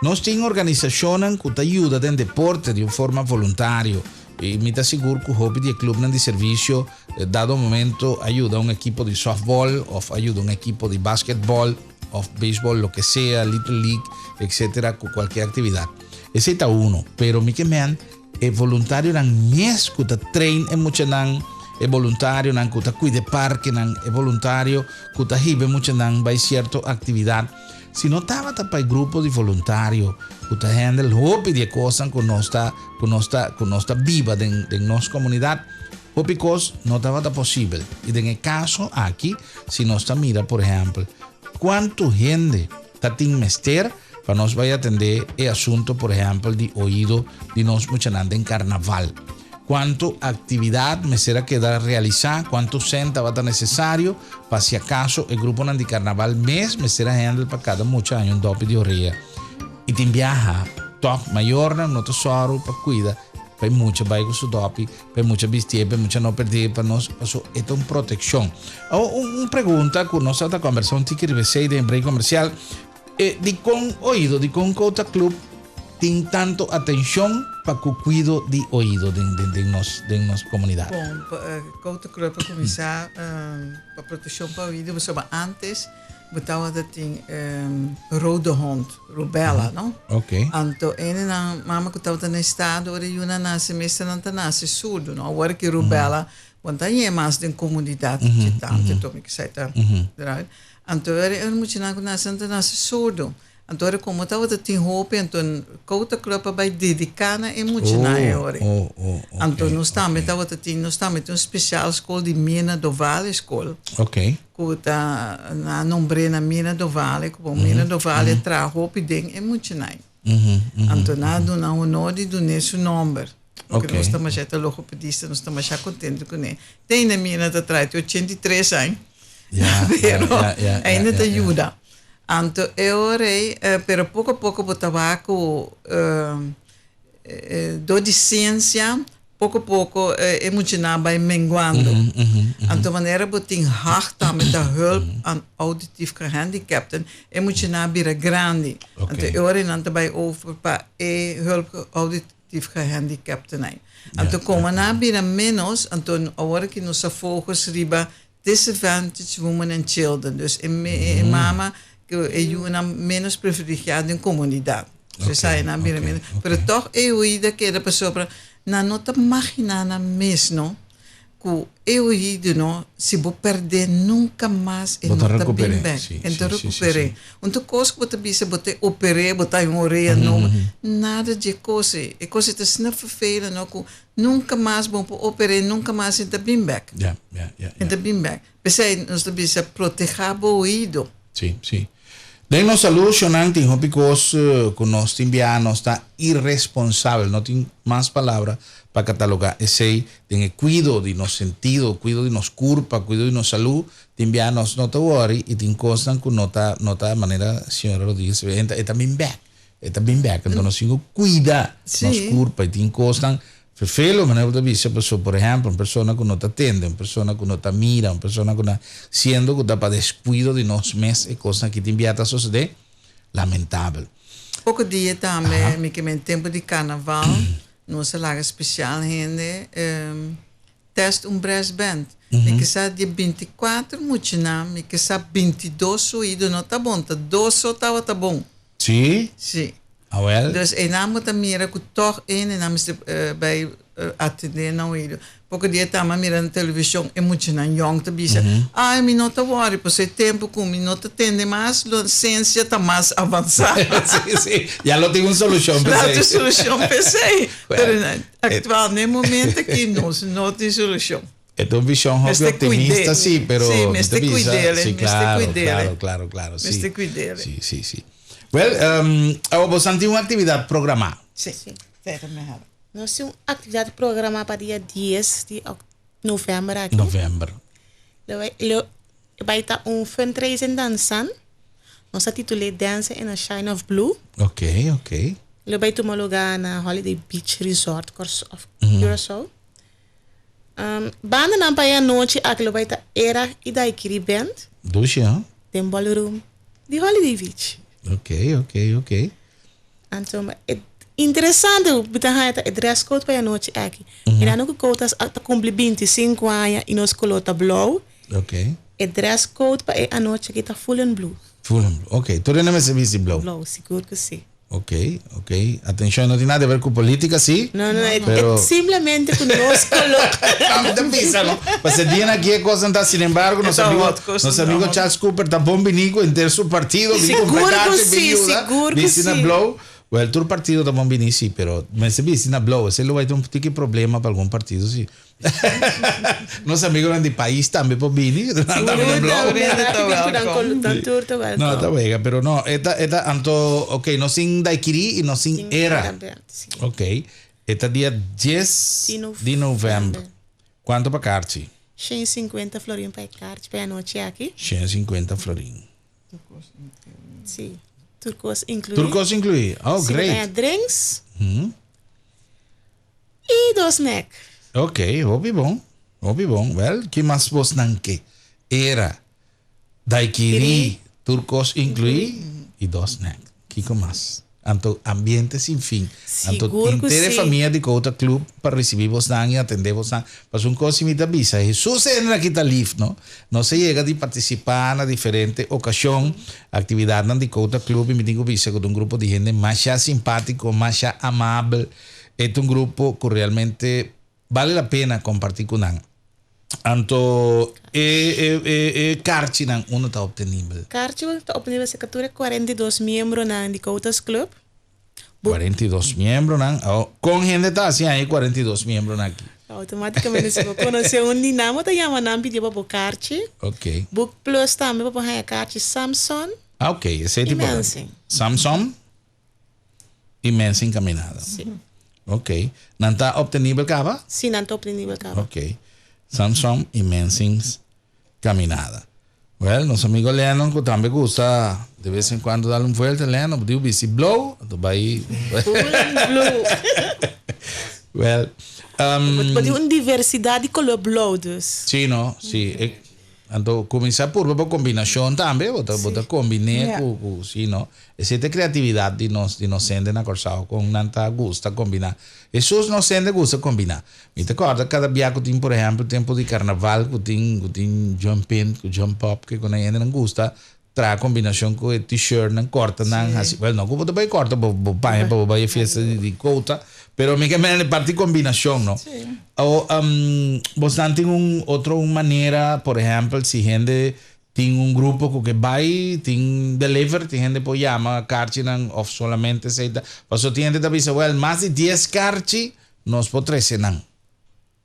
nos tin organisashonnan ku ta yuda den deporte di un forma voluntario i mi ta sigur ku hopi di e klupnan di servisio dado momento a yuda un ekipo di sòftbòl òf a yuda un ekipo di basketbòl òf beisbòl, loke sea, Little League, etcetera, ku kualke aktividat. Esei ta uno, pero mi ke men E voluntarionan mes ku ta train e muchanan, e boluntarionan ku ta kuida e parkenan, e boluntario ku ta hiba e muchanan bai sierto aktividat. Si no tabata pa e grupo di voluntario ku ta handle hopi di e kosnan ku nos ta ku nos ta ku nos ta biba den den nos komunidat, hopi kos no tabata posibel. I den e kaso aki, si nos ta mira por ehèmpel kuantu hende ta tin mester pa nos bai atendé e asunto por ehèmpel di oido di nos muchanan den karnaval. Kuantu aktividat mester a keda realisá, kuantu sèn tabata nesesario pa si akaso e gruponan di karnaval mes mester a hèndel pa kada mucha haña un dòpi di orea. I tin biaha tòg mayornan no ta sòru pa kuida pa e mucha bai ku su dòpi, pa e mucha bistié, pa e mucha no perdé pa nos, paso e ta un protekshon. Awor un pregunta ku nos tabata kòmbersá un tiki riba esei den e break komersial, E dikon oido, dikon Kota Club tin tanto atenshon pa ku kuido di oido den den den nos den nos komunidat? Bon, Kota Club a kuminsá pa protekshon pa oido pasobra ántes bo tabata tin rode hond, rubella, no? Oké. Anto enenan mama ku tabata na estado ora e yunan nase mester nan ta nase surdu, no? Awor ki rubella bo no ta hañ'é mas den komunidat dje tantu, anto mi kisai ta draai. Anto ora e muchanan ku nase nan ta nase surdo. Anto ora komo tabata tin hopi anto Kouta Club a bai dediká na e muchanan e ora. Anto nos tambe tabata tin nos tambe tin un spesial skol di Mirna Dovale skol. Ku ta nan a nombr'é na Mirna Dovale ku bon Mirna Dovale a traha hopi den e muchanan. Anto nan a duna honor di dun'é su nomber. Porque nos ta masha ta logopedista, nos ta masha contento kuné. Te ainda Mirna ta traha, tin 83 aña. Ja, pero ja, ja, ja, ainda ta ja, ja. yuda. Anto e ora ei, eh, pero poko a poko bo ta wak ku eh, eh, dor di siensia, poko a poko eh, e muchanan bai menguando. Anto manera bo tin hag tambe ta hulp aan auditief gehandicapten, e muchanan bira grandi. Anto e ora ei nan ta bai over pa e hulp auditief gehandicapten ei. Anto komo nan a bira menos, anto awor aki nos a focus riba Disadvantaged women and children, dus e e mama ku e yunan ménos privilegiá den komunidat. Dus esei nan bira ménos. Pero tòg e oído a keda pasobra nan no ta maginá nan mes no ku e oído no si bo pèrdè nunka mas e no ta bin bèk. E no ta rekuper'é. Un tur kos ku bo ta bisa bo ta oper'é bo ta haña un orea nobo, nada dje kos ei. E kos ei ta asina ferfelend no ku Nunka mas bo por oper'é, nunka mas e ta bin bèk. Ja, ja, ja, E ta bin bèk. P'esei nos ta bisa protehá bo oido. Sí, sí. Den nos salú, shonnan, tin hopi kos ku nos tin bia, nos ta iresponsabel, no tin mas palabra pa katalogá esei den e kuido di nos sentido, kuido di nos kurpa, kuido di nos salú, tin bia nos no ta wòri i tin kosnan ku no ta, no ta manera señora Rodriguez e ta bin bèk. E ta bin bek, enton nos tin ku kuida nos kurpa i tin kosnan ferfelo, manera bo ta bisa, pasobra por ehèmpel un persona ku no ta tende, un persona ku no ta mira, un persona ku na siendo ku ta pa deskuido di nos mes e kosnan aki tin bia ta sosodé, lamentabel. Poko dia tambe mi ke men tempu di karnaval nos a laga spesial hende test un brass band. Mi ke sa di e 24 muchanan mi ke sa 22 su oido no ta bon, ta dos so tabata bon. Sí? Sí. Awel. Dus einan bo ta mira ku tòg enenan mester bai atendé nan oido. Poko dia tamba mira na televishon e muchanan yòn ta bisa, Ai, mi no ta wòri pasobra e tempu ku mi no ta tende mas, lo siensia ta mas avansá. Sí, sí. Ya lo tin un solushon p'esei. Lo tin solushon p'esei. Pero aktual na e momento aki nos no tin solushon. E ta un vision hopi Mester optimista, cuid'é. sí, pero Sí, mi ta mester bisa, cuid'é, sí, mester claro, cuid'é. claro, claro, claro, sí. Mester cuid'é. Sí, sí, sí. Well, um, awo boso tin un aktividat programá. Sí, sí. Nos tin un aktividat programá pa dia 10 di novèmber aki. Novèmber. Lo bai, lo bai ta un fundraising dansan. Nos a titul'é Dancing in a Shine of Blue. Ok, ok. Lo bai tuma lugá na Holiday Beach Resort, Kòrsou, of Curaçao. Um, bandanan pa e anochi aki lo bai ta Era i Daiquiri Band. Dushi, huh? Den ballroom di Holiday Beach. Ok, ok, ok. Anto, e interesante mi ta haña ta e dress code pa e anochi aki. Mirando ku Kotas a ta kumpli 25 aña i nos kolor ta blou. Ok. E dress code pa e anochi aki ta full in blue. Full in blue, ok. Tur hende mester bisti blou. Blou, sigur ku si. Ok, ok. Atencion, no tin nada de ver cu politica, sí? No, no, e, Pero... e simplemente cu nos color. No, te bisa, no? Pues e dia aki e cosnan ta, sin embargo, nos amigo, nos amigo Charles Cooper ta bon bini cu enter su partido, bin Sigur cu sí, sigur cu bisti na sí. blou. Well, tur partido ta bon bini, sí, pero mester bisti na blou. Esei lo bai ta un tiki problema pa algun partido, sí. Nos amigonan di pais tambe por bini. Tambe ta blou. No, ta wega, pero no, e ta, e ta, anto, ok, nos tin Daiquiri y nos tin Era. Ok, e ta dia 10 di november. Cuanto pa karchi? 150 florin pa e karchi pa e anochi aki. 150 florin. Sí, tur kos incluí. Tur kos incluí. Oh, Sí, great. bo ta haña drinks. I dos snack. Ok, hopi bon. Hopi bon. Wel, ki mas bosnan ke? Era, daiquiri, tur kos inkluí i dos snack. Kiko mas? Anto ambiente sin fin. Anto Sigur ku intere si. famia di Kouta Club pa risibí bosnan i atendé bosnan. Pasobra un kos si mi ta bisa, Hesus hende aki ta lif, no? Nos a yega di partisipá na diferente okashon, aktividatnan di Kouta Club i mi tin ku bisa ku ta un grupo di hende masha simpátiko, masha amabel. E ta un grupo ku realmente bale la pena kompartí ku nan. Anto e e e e karchinan unda ta optenibel? Karchi ta optenibel serka tur e 42 miembronan di Koutas Club. Bo. 42 miembronan. Awo, kon hende ta hasi haña e 42 miembronan aki? Automáticamente si bo konosé un di nan bo ta yama nan pidi pa bo karchi. Ok. Book Plus tambe bo por haña karchi Samson Ah, ok, esei i ta importante. Mensing. Samson? I mens encaminado. Sí. Ok. Nan ta obtenibel caba? Sí, nan ta obtenibel caba. Ok. Samson i mensings caminada. Well, nos amigo Lennon, cu tambe gusta de vez en cuando darle un vuelta, Lennon, diu bici blou, anto bai. Full blue. Well, Bo tin un diversidad di color blou dus. Sí, no, sí. Anto kuminsá purba bo kombinashon tambe, bo ta bo ta kombiné ku ku si no. Esei ta e kreatividat di nos di nos hende na Kòrsou kon nan ta gusta kombiná. Hesus nos hende gusta kombiná. Mi ta kòrda kada bia ku tin por ehèmpel tempu di karnaval ku tin ku tin jump in ku jump up ke ku nan hendenan gusta traha kombinashon ku e t-shirtnan kòrta nan hasi wèl no ku bo ta bai kòrta bo bo paña pa bo bai e fiesta di di kouta pero mi ke menen e parti kombinashon no o bosnan tin un otro un manera por ehèmpel si hende tin un grupo ku ke bai tin deliver tin hende por yama karchinan òf solamente esei ta pasobra tin hende ta bisa wèl mas di dies karchi nos por trese nan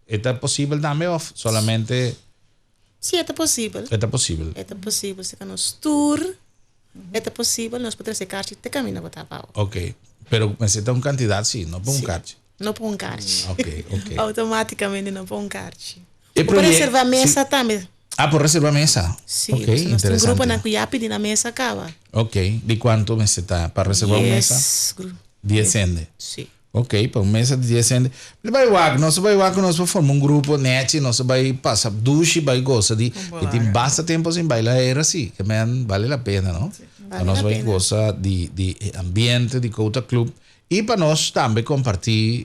e ta posibel tambe òf solamente. Sí, e ta posibel. E ta posibel. E ta posibel. Si ta nos tur, e ta posibel. Nos por trese karchi te kaminda bo ta abao. Ok. Pero mester ta un kantidat sí, no pa un karchi. No pa un karchi. Ok, ok. Automáticamente no pa un karchi. E Bo por reserva mesa tambe. Ah, por reserva mesa? Sí. Ok, interesante. Nos tin gruponan ku ya pidi nan mesa kaba. Ok. Di kuantu mester ta pa reserva un mesa? Dies. Dies hende? Sí. Ok, pa un mesa di dies hende. Mi ta bai wak, nos ta bai wak ku nos por forma un grupo nechi, nos ta bai pasa dushi, bai gosa di, mi tin basta tempo sin baila era si, ke men bale la pena, no? Pa nos bai gosa di di e ambiente di Kouta Club i pa nos tambe kompartí,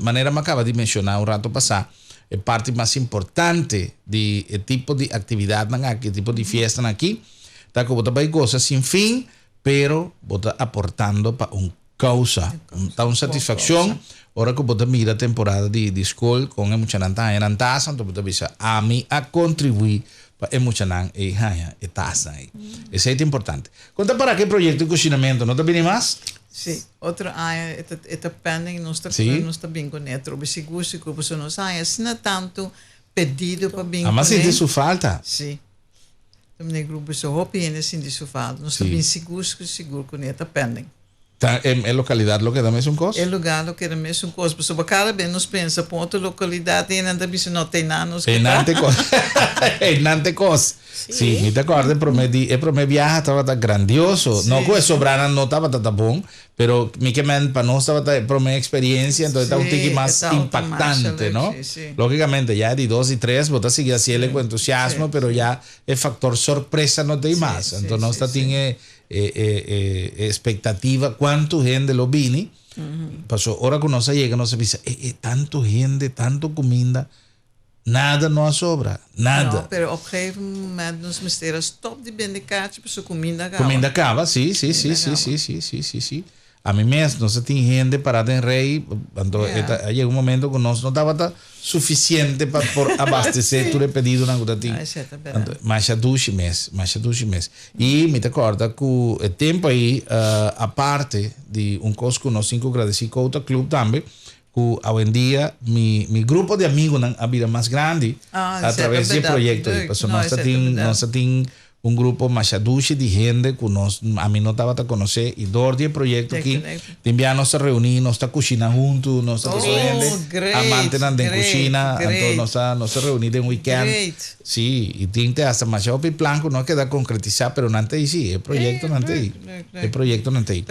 manera mi a kaba di menshoná un rato pasá, e parti mas importante di e tipo di aktividatnan aki, e tipo di fiestanan aki, ta ku bo ta bai gosa sin fin, pero bo ta aportando pa un Causa. Ta un satisfaccion ora cu bo ta mira temporada di di school con e muchanan ta haña nan tas, anto bo ta bisa ami a contribui pa e muchanan ey haña e tasnan ey. Esey ta importante. Con ta para cu e proyecto di cushinamento no ta bini mas? Sí, otro aña e ta e ta pending, nos ta nos ta bin cune atrobe sigur sigur pasobra nos haña asina tanto pedido pa bin Ama cune. sinti su falta. Sí. Meneer Gruber so hopi hende sinti su falta. Nos ta bin sigur sigur ku ne ta pending. Ta e lokalidat lo keda mesun kos? E lugá lo keda mesun kos pasobra kada bes nos pensa pa un otro lokalidat i nan ta bisa no ta einan nos keda. Einan ta e kos. Einan ta e kos. Sí, mi ta kòrda e promé di e promé biaha tabata grandioso. No ku e sobranan no tabata ta bon, pero mi ke men pa nos tabata e promé eksperiencia, entonces ta un tiki mas impactante, no? Lógicamente ya di dos i tres bo ta sigui hasiel ku entusiasmo, pero ya e factor sorpresa no ta ei mas. Anto nos ta tin e e e expectativa cuantu hende lo bini. Paso ora cu nos a yega nos a bisa e e tanto hende, tanto cuminda, nada no a sobra, nada. No, pero op gegeven moment nos mester a stop di bende kachi paso cuminda a caba. Cuminda a caba, si, si, si, si, si, si, si, si, si. Ami mes, nos a tin hende pará den rei, anto e ta, a yega un momento ku nos no tabata sufisiente pa por abastesé tur e pedidonan ku ta tin. Anto, masha dushi mes, masha dushi mes. I mi ta kòrda ku e tempu ei, aparte di un kos ku nos tin ku gradesí Kouta Club tambe, ku awendia mi, mi grupo di amigunan a bira mas grandi a traves di e proyekto ei. Pasobra nos ta tin, nos ta tin Un grupo masha dushi di hende ku nos ami no tabata konosé i dor di e proyekto aki tin bia nos ta reuní, nos ta kushina huntu, nos ta paso hende amantenan den kushina, anto nos ta nos ta reuní den wikènt. Sí, i tin te hasta masha hopi plan ku no a keda konkretisá pero nan ta ei sí, e proyektonan ta ei, e proyektonan ta ei.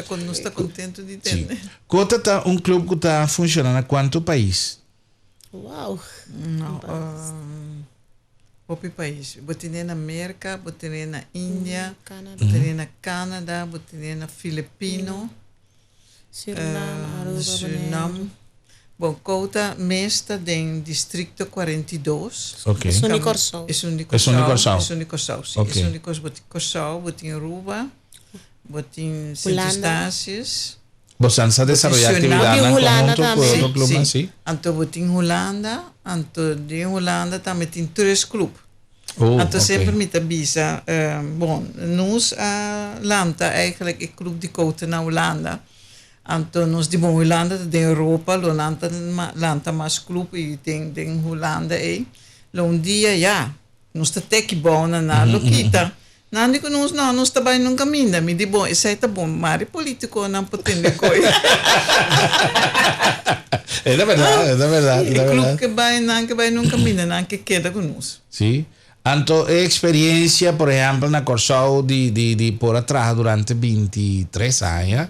Sí. Kota ta un klup ku ta funshoná na kuantu pais? Wow. No, hopi pais. Bo tene na Merca, bo tene na India, bo tene na Canada, bo tene na Filipino, Surinam, Aruba, Surinam. Bonaire. Bon, Kouta mes ta den districto 42. Ok. Esun di Kòrsou. Esun di Esun di Kòrsou. Esun di Kòrsou, si. Ok. Esun di Kòrsou. Bo tin Kòrsou, bo tin Aruba, bo tin Sint Hulanda. Eustatius. Bosan sa desaroyá aktividatnan konhunto ku otro klubnan, sí? Anto bo tin Hulanda, anto den Hulanda tambe tin tres klub. Oh, Anto ok. semper mi ta bisa, bon, nos a lanta eigenlijk e klub di Kouter na Hulanda. Anto nos di bon Hulanda ta den Europa, lo nan ta lanta mas klub i den den Hulanda ei. Lo un dia ya, nos ta teki bou na nan lo kita. Nan di ku nos, No, nos ta bai nun kaminda. Mi di, Bon, esei ta bon, mari politikonan por tende koi. E ta bèrdat, e ta bèrdat, e E ta klup bèrdat. ke bai, nan ke bai nun kaminda, nan ke keda ku nos. Sí. Anto e eksperiencia, por ehèmpel, na Kòrsou di di di por a traha durante 23 aña,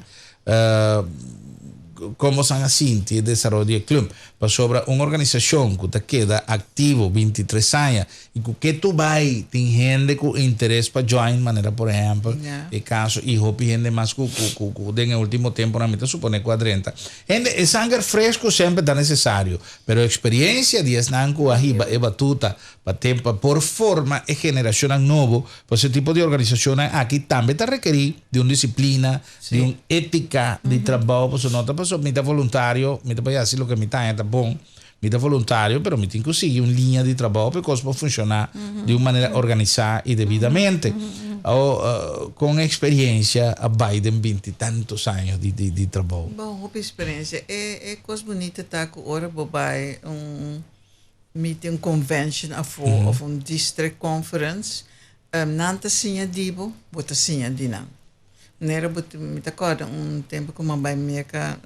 kon bosan a sinti e desaroyo di e klup? Pasobra un organisashon ku ta keda aktivo 23 aña I ku ke tu bai tin hende ku interes pa join manera por ehèmpel e kaso i hopi hende mas ku ku ku den e ultimo temponan mi ta supone ku a drenta. Hende e sanger fresku semper ta nesesario pero eksperiencia di esnan ku a hiba e batuta pa tempo pa por forma e generashonnan nobo pues e tipo di organisashonnan aki tambe ta rekerí di un disiplina di un etika di trabou pasobra no ta pasobra mi ta voluntario mi ta bai hasi loke mi ta haña ta bon. Mi ta voluntario, pero mi tin ku sigui un liña di trabou pa e kos por funshoná di un manera organisá i debidamente. Awor, kon e eksperiencia a bai den binti tantos años di di trabou? Bon, hopi eksperiencia. E e kos bunita ta ku ora bo bai un meeting, un convention afó òf un district conference, nan ta siña di bo, bo ta siña di nan. Manera bo mi ta kòrda un tempu ku mi a bai Merka,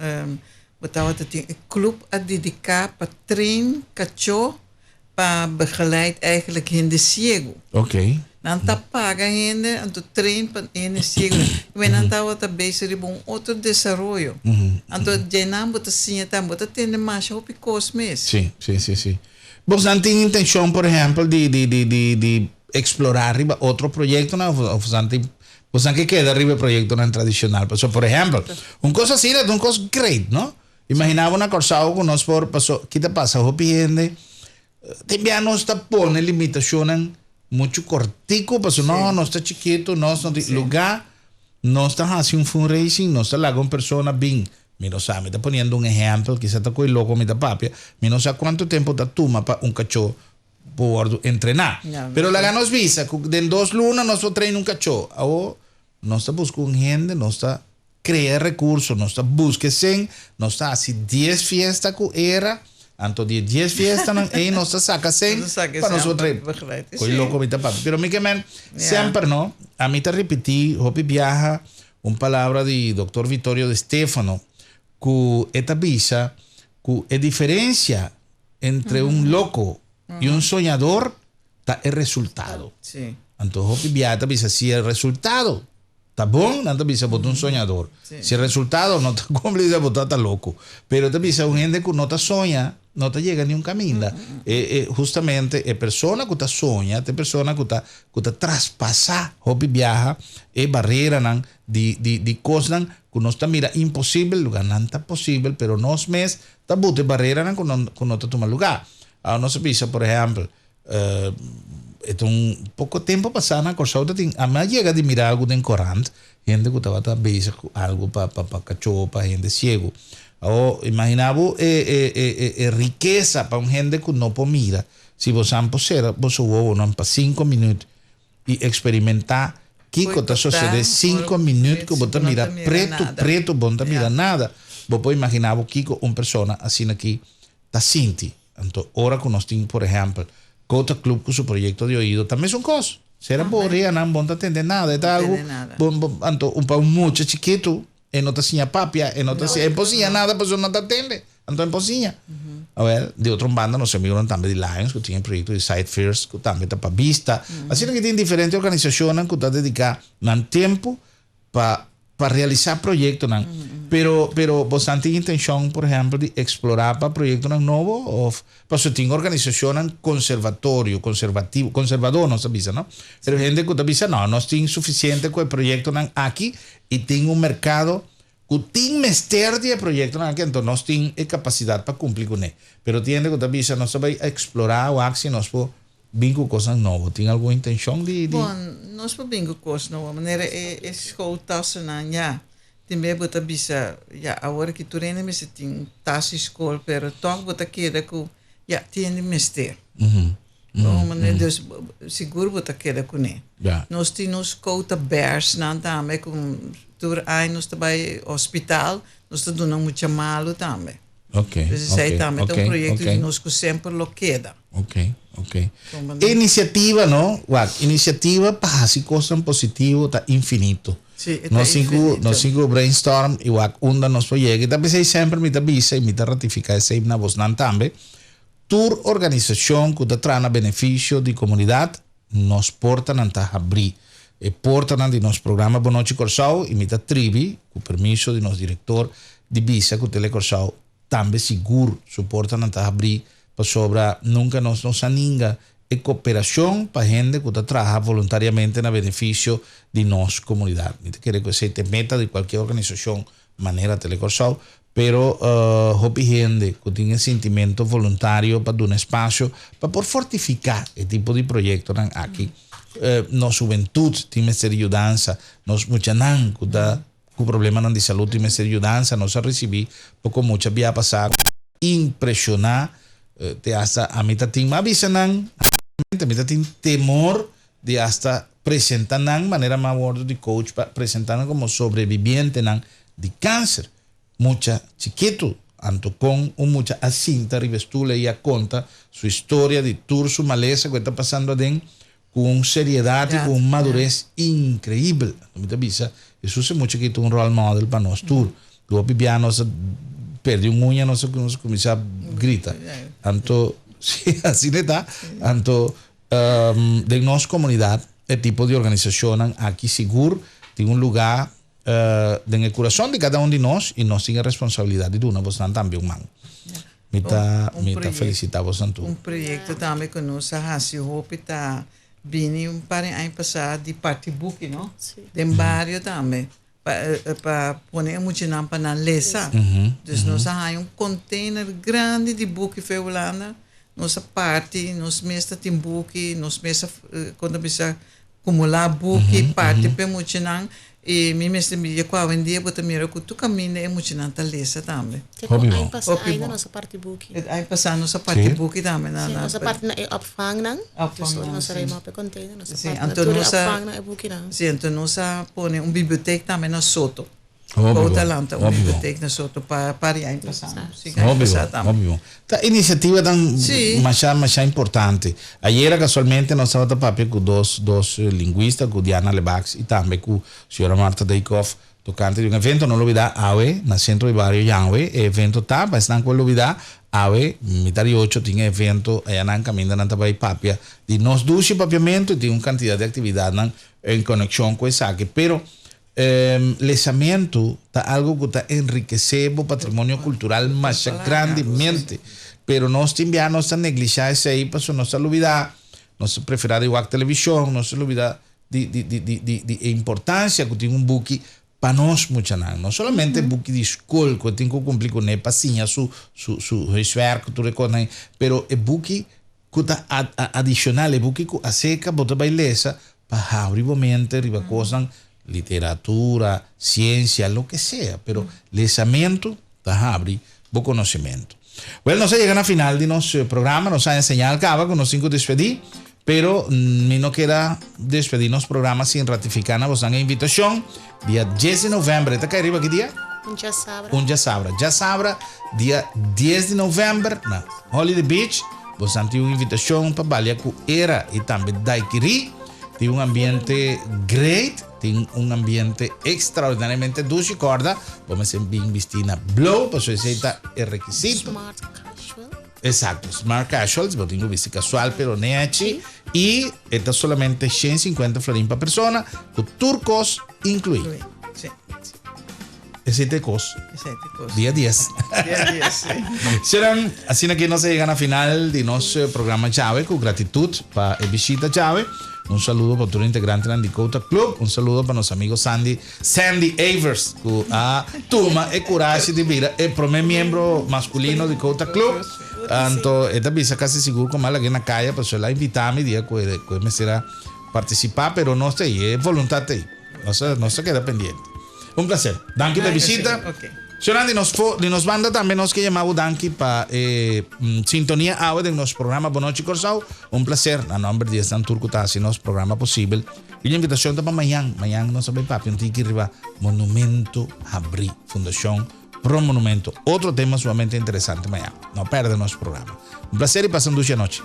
bo tabata tin e klup a dediká pa train kachó pa begeleid eigenlijk hende siegu. Oké. Nan ta paga hende anto train pa hende siegu. Kibé nan tabata bezig riba un otro desaroyo. Anto dje nan bo ta siña tambe, bo ta tende masha hopi kos mes. Sí, sí, sí, sí. Bosnan tin intenshon, por ehèmpel, di di di di di eksplorá riba otro proyektonan òf òf bosnan tin Bosan ke keda riba e proyektonan tradishonal. Pasobra, por ehèmpel, un kos asina ta un kos great, no? Imaginá bo na Kòrsou ku nos por, paso ki ta pasa? Hopi hende tin bia nos ta pone limitashonnan muchu kòrtiku, pasobra no, nos ta chikitu, nos no tin lugá. Nos ta hasi un fundraising, nos ta laga un persona bin. Mi no sa, mi ta poniendo un ehèmpel, kisa ta koe loko mi ta papia, mi no sa kuantu tempu ta tuma pa un kachó por wordo entrená. Pero laga nos bisa ku den dos luna nos por train un kachó. Awor nos ta buska un hende, nos ta krea rekurso, nos ta buska esei, nos ta hasi dies fiesta ku era, Anto di e 10 fiestanan ei nos ta saka sen pa nos por trae. Koe loko mi ta papia. Pero mi ke men semper no, ami ta ripití hopi biaha un palabra di Doctor Vittorio De Stefano ku e ta bisa ku e diferensia entre un loko i un soñador ta e resultado. Anto hopi biaha ta bisa si e resultado Ta bon, nan ta bisa bo ta un soñador. Si e resultado no ta cumpli, bo ta ta loco. Pero ta bisa un hende cu no ta soña, no ta yega ni un caminda. E, e, justamente e persona cu ta soña, ta e persona cu ta, cu ta traspasa hopi biaha e barreranan di, di, di cosnan cu nos ta mira imposibel, lugar nan ta posibel, pero nos mes ta buta e barreranan cu no, cu no ta tuma lugar. Ahora nos a bisa, por ehempel, E ta un poko tempo pasá na Kòrsou ta tin, ami a yega di mira algu den korant, hende ku tabata bezig ku algu pa pa pa kachó, pa hende siegu. Awor, imaginá bo e e e e e rikesa pa un hende ku no por mira, si bo san por sera boso wowonan pa sinku minüt i eksperimentá kiko ta sosodé sinku minüt ku bo ta mira pretu pretu, bo no ta mira nada. Bo por imaginá bo kiko un persona asina aki ta sinti. Anto ora ku nos tin por ehèmpel Kota Club ku su proyekto di oido ta mesun kos. Sera bo oreanan bo no ta tende nada. E ta algu bo bo anto un pa un mucha chikitu e no ta siña papia e no ta siña e por siña nada pasobra no ta tende. Anto e por siña. Awel di otro banda nos amigunan tambe di Lions ku tin e proyekto di Sight First ku tambe ta pa bista. Asina ki tin diferente organisashonnan ku ta dediká nan tempu pa pa realisá proyektonan. Pero pero bosan tin intenshon por ehèmpel di eksplorá pa proyektonan nobo òf pasobra tin organisashonnan konservatorio, konservativo, konservadó nos ta bisa no, pero hende ku ta bisa no nos tin sufisiente ku e proyektonan aki i tin un merkado ku tin mester di e proyektonan aki anto nos tin e kapasidat pa kumpli kuné. Pero tin hende ku ta bisa nos ta bai eksplorá wak si nos por Bin ku kosnan nobo. Tin algun intenshon di. Bon, nos por bin ku kos nobo. Manera e e schooltassennan, ya. Tin bes bo ta bisa, ya, awor aki tur hende mester tin tas di skol, pero tòg bo ta keda ku, ya, tin hende mester. Bon, manera, dus sigur bo ta keda kuné. Nos tin nos koutabèrsnan tambe ku tur aña nos ta bai hospital, nos ta duna mucha malu tambe. Dus esei tambe ta un proyekto di nos ku semper lo keda. Ok, ok. Inisiativa no, wak, inisiativa pa hasi kosnan positivo ta infinito. Sí, e ta Nos tin ku, infinito. nos tin ku brainstorm i wak unda nos por yega. I ta p'esei semper mi ta bisa i mi ta ratifiká esei na bosnan tambe, tur organisashon ku ta traha na benefisio di komunidat, nos portanan ta habrí. E portanan di nos programa Bon Nochi Kòrsou i mi ta tribi, ku permiso di nos direktor, di bisa ku Telekòrsou Tambe sigur su portanan ta habrí pasobra nunka nos no sa ninga e koperashon pa hende ku ta traha voluntariamente na benefisio di nos komunidat. Mi ta kere ku esei ta e meta di kualke organisashon manera Telekòrsou, pero hopi hende ku tin e sintimento voluntario pa duna espasio pa por fortifiká e tipo di proyektonan aki. Nos hubentut tin mester di yudansa, nos muchanan ku ta Ku problemanan di salud tin mester yudansa. Nos a risibí poko mucha bia pasá ku impreshoná te hasta ami ta tin. M'a bisa nan, mi ta tin temor di hasta presentá nan manera m'a wòrdu di coach pa presentá nan komo sobrebibientenan di kanser. Mucha chikitu, anto kon un mucha a sinta riba e stul ei a konta su historia di tur su malesa ku e ta pasando aden Ku un seriedat i ku un madures inkreibel. Anto mi ta bisa, Hesus e mucha ki ta un role model pa nos tur. Ku hopi bia nos a perdi un uña nos a kuminsá grita. Anto, si, asina e ta. Anto, den nos komunidat e tipo di organisashonnan aki sigur tin un lugá den e kurason di kada un di nos i nos tin e responsabilidat di duna bosnan tambe un man. Mi ta mi ta felisitá bosnan tur. Un proyekto tambe ku nos a hasi hopi ta bini un par di aña pasá di parti buki no den bario tambe pa pa pone e muchanan pa nan lesa. Dus nos a haña un container grandi di buki for Hulanda nos a parti nos mes ta tin buki nos mes a kon ta bisa Kumulá buki, parti p'e muchanan i mi mester mira ku awendia bo ta mira ku tur kaminda e muchanan ta lesa tambe. Te ku aña pasá ainda nos a parti buki. E aña pasá nos a parti buki tambe na. Sí, nos a parti na e opvangnan. Opvangnan, sí. Nos a rema op e container, nos a parti na tur e opvangnan e bukinan. Sí, anto nos a pone un bibliotek tambe na Soto. Kouta lanta un bibliotek na Soto pa par di aña pasá. Sí, aña pasá tambe. Hopi bon. Ta inisiativa tan masha masha importante. Ayera kasualmente nos tabata papia ku dos dos lingwista, ku Diana Lebacs i tambe ku señora Martha Dijkhoff tokante di un evento. No lubidá awe na Sentro di Bario Yanwe e evento ta, pa esnan ku a lubidá awe mitar di ocho tin e evento ayanan kaminda nan ta bai papia di nos dushi papiamentu i tin un kantidat di aktividatnan en konekshon ku esaki. Pero Lesamentu ta algu ku ta enrikesé bo patrimonio kultural masha grandemente. Pero nos tin bia nos ta neglishá esei pasobra nos ta lubidá, nos ta preferá di wak televishon, nos ta lubidá di di di di di di e importansia ku tin un buki pa nos muchanan. No solamente buki di skol ku e tin ku kumpli kuné pa siña su su su huiswèrk ku tur e kosnan ei, pero e buki ku ta adishonal, e buki ku aserka bo ta bai lesa pa habri bo mente riba kosnan, literatura, siensia, loke sea, pero lesamentu ta habri bo konosementu. Wèl, nos a yega na final di nos programa, nos a enseñá al kaba ku nos tin ku despedí, pero mi no keda despedí nos programa sin ratifiká na bosnan e invitashon, dia dies di novèmber, e ta kai riba ki dia? Un djasabra. Un djasabra. Djasabra, dia dies di novèmber na Holiday Beach, Bosan tin un invitashon pa balia ku Era i tambe Daiquiri. Tin un ambiente great, tin un ambiente ekstraordinariamente dushi. Kòrda, bo mester bin bistí na blou, pasobra esei ta e rekisito. Smart casual. Exacto, smart casual, bo tin ku bisti kasual pero nechi. I e ta solamente 150 florin pa persona, ku tur kos inkluí. Sí. Esei ta e kos. Esei ta e kos. Dia dies. Dia dies, sí. Seran, asina ki nos a yega na final di nos programa djawe ku gratitut pa e bishita djawe. Un saludo pa tur integrantenan di Kouta Club. Un saludo pa nos amigo Sandy, Sandy Evers ku a tuma e kurashi di bira e promé miembro maskulino di Kouta Club. Anto e ta bisa kasi sigur ku mi a lag'é na kaya pasobra el a invitá mi dia ku e ku e mester a partisipá pero nos ta ei, e voluntat ta ei. Nos a nos a keda pendiente. Un placer. Danki pa e bishita. Señor Andy, nos fo, di nos banda tambe nos ke yama bo danki pa e sintonia awe den nos programa Bon Nochi Kòrsou. Un placer na nomber di esnan tur ku ta hasi nos programa posibel. I un invitashon ta pa mañan. Mañan nos a bai papia un tiki riba Monumento Habrí, Fundashon Pro Monumento. Otro tema sumamente interesante mañan. No perde nos programa. Un placer i pasa un dushi anochi.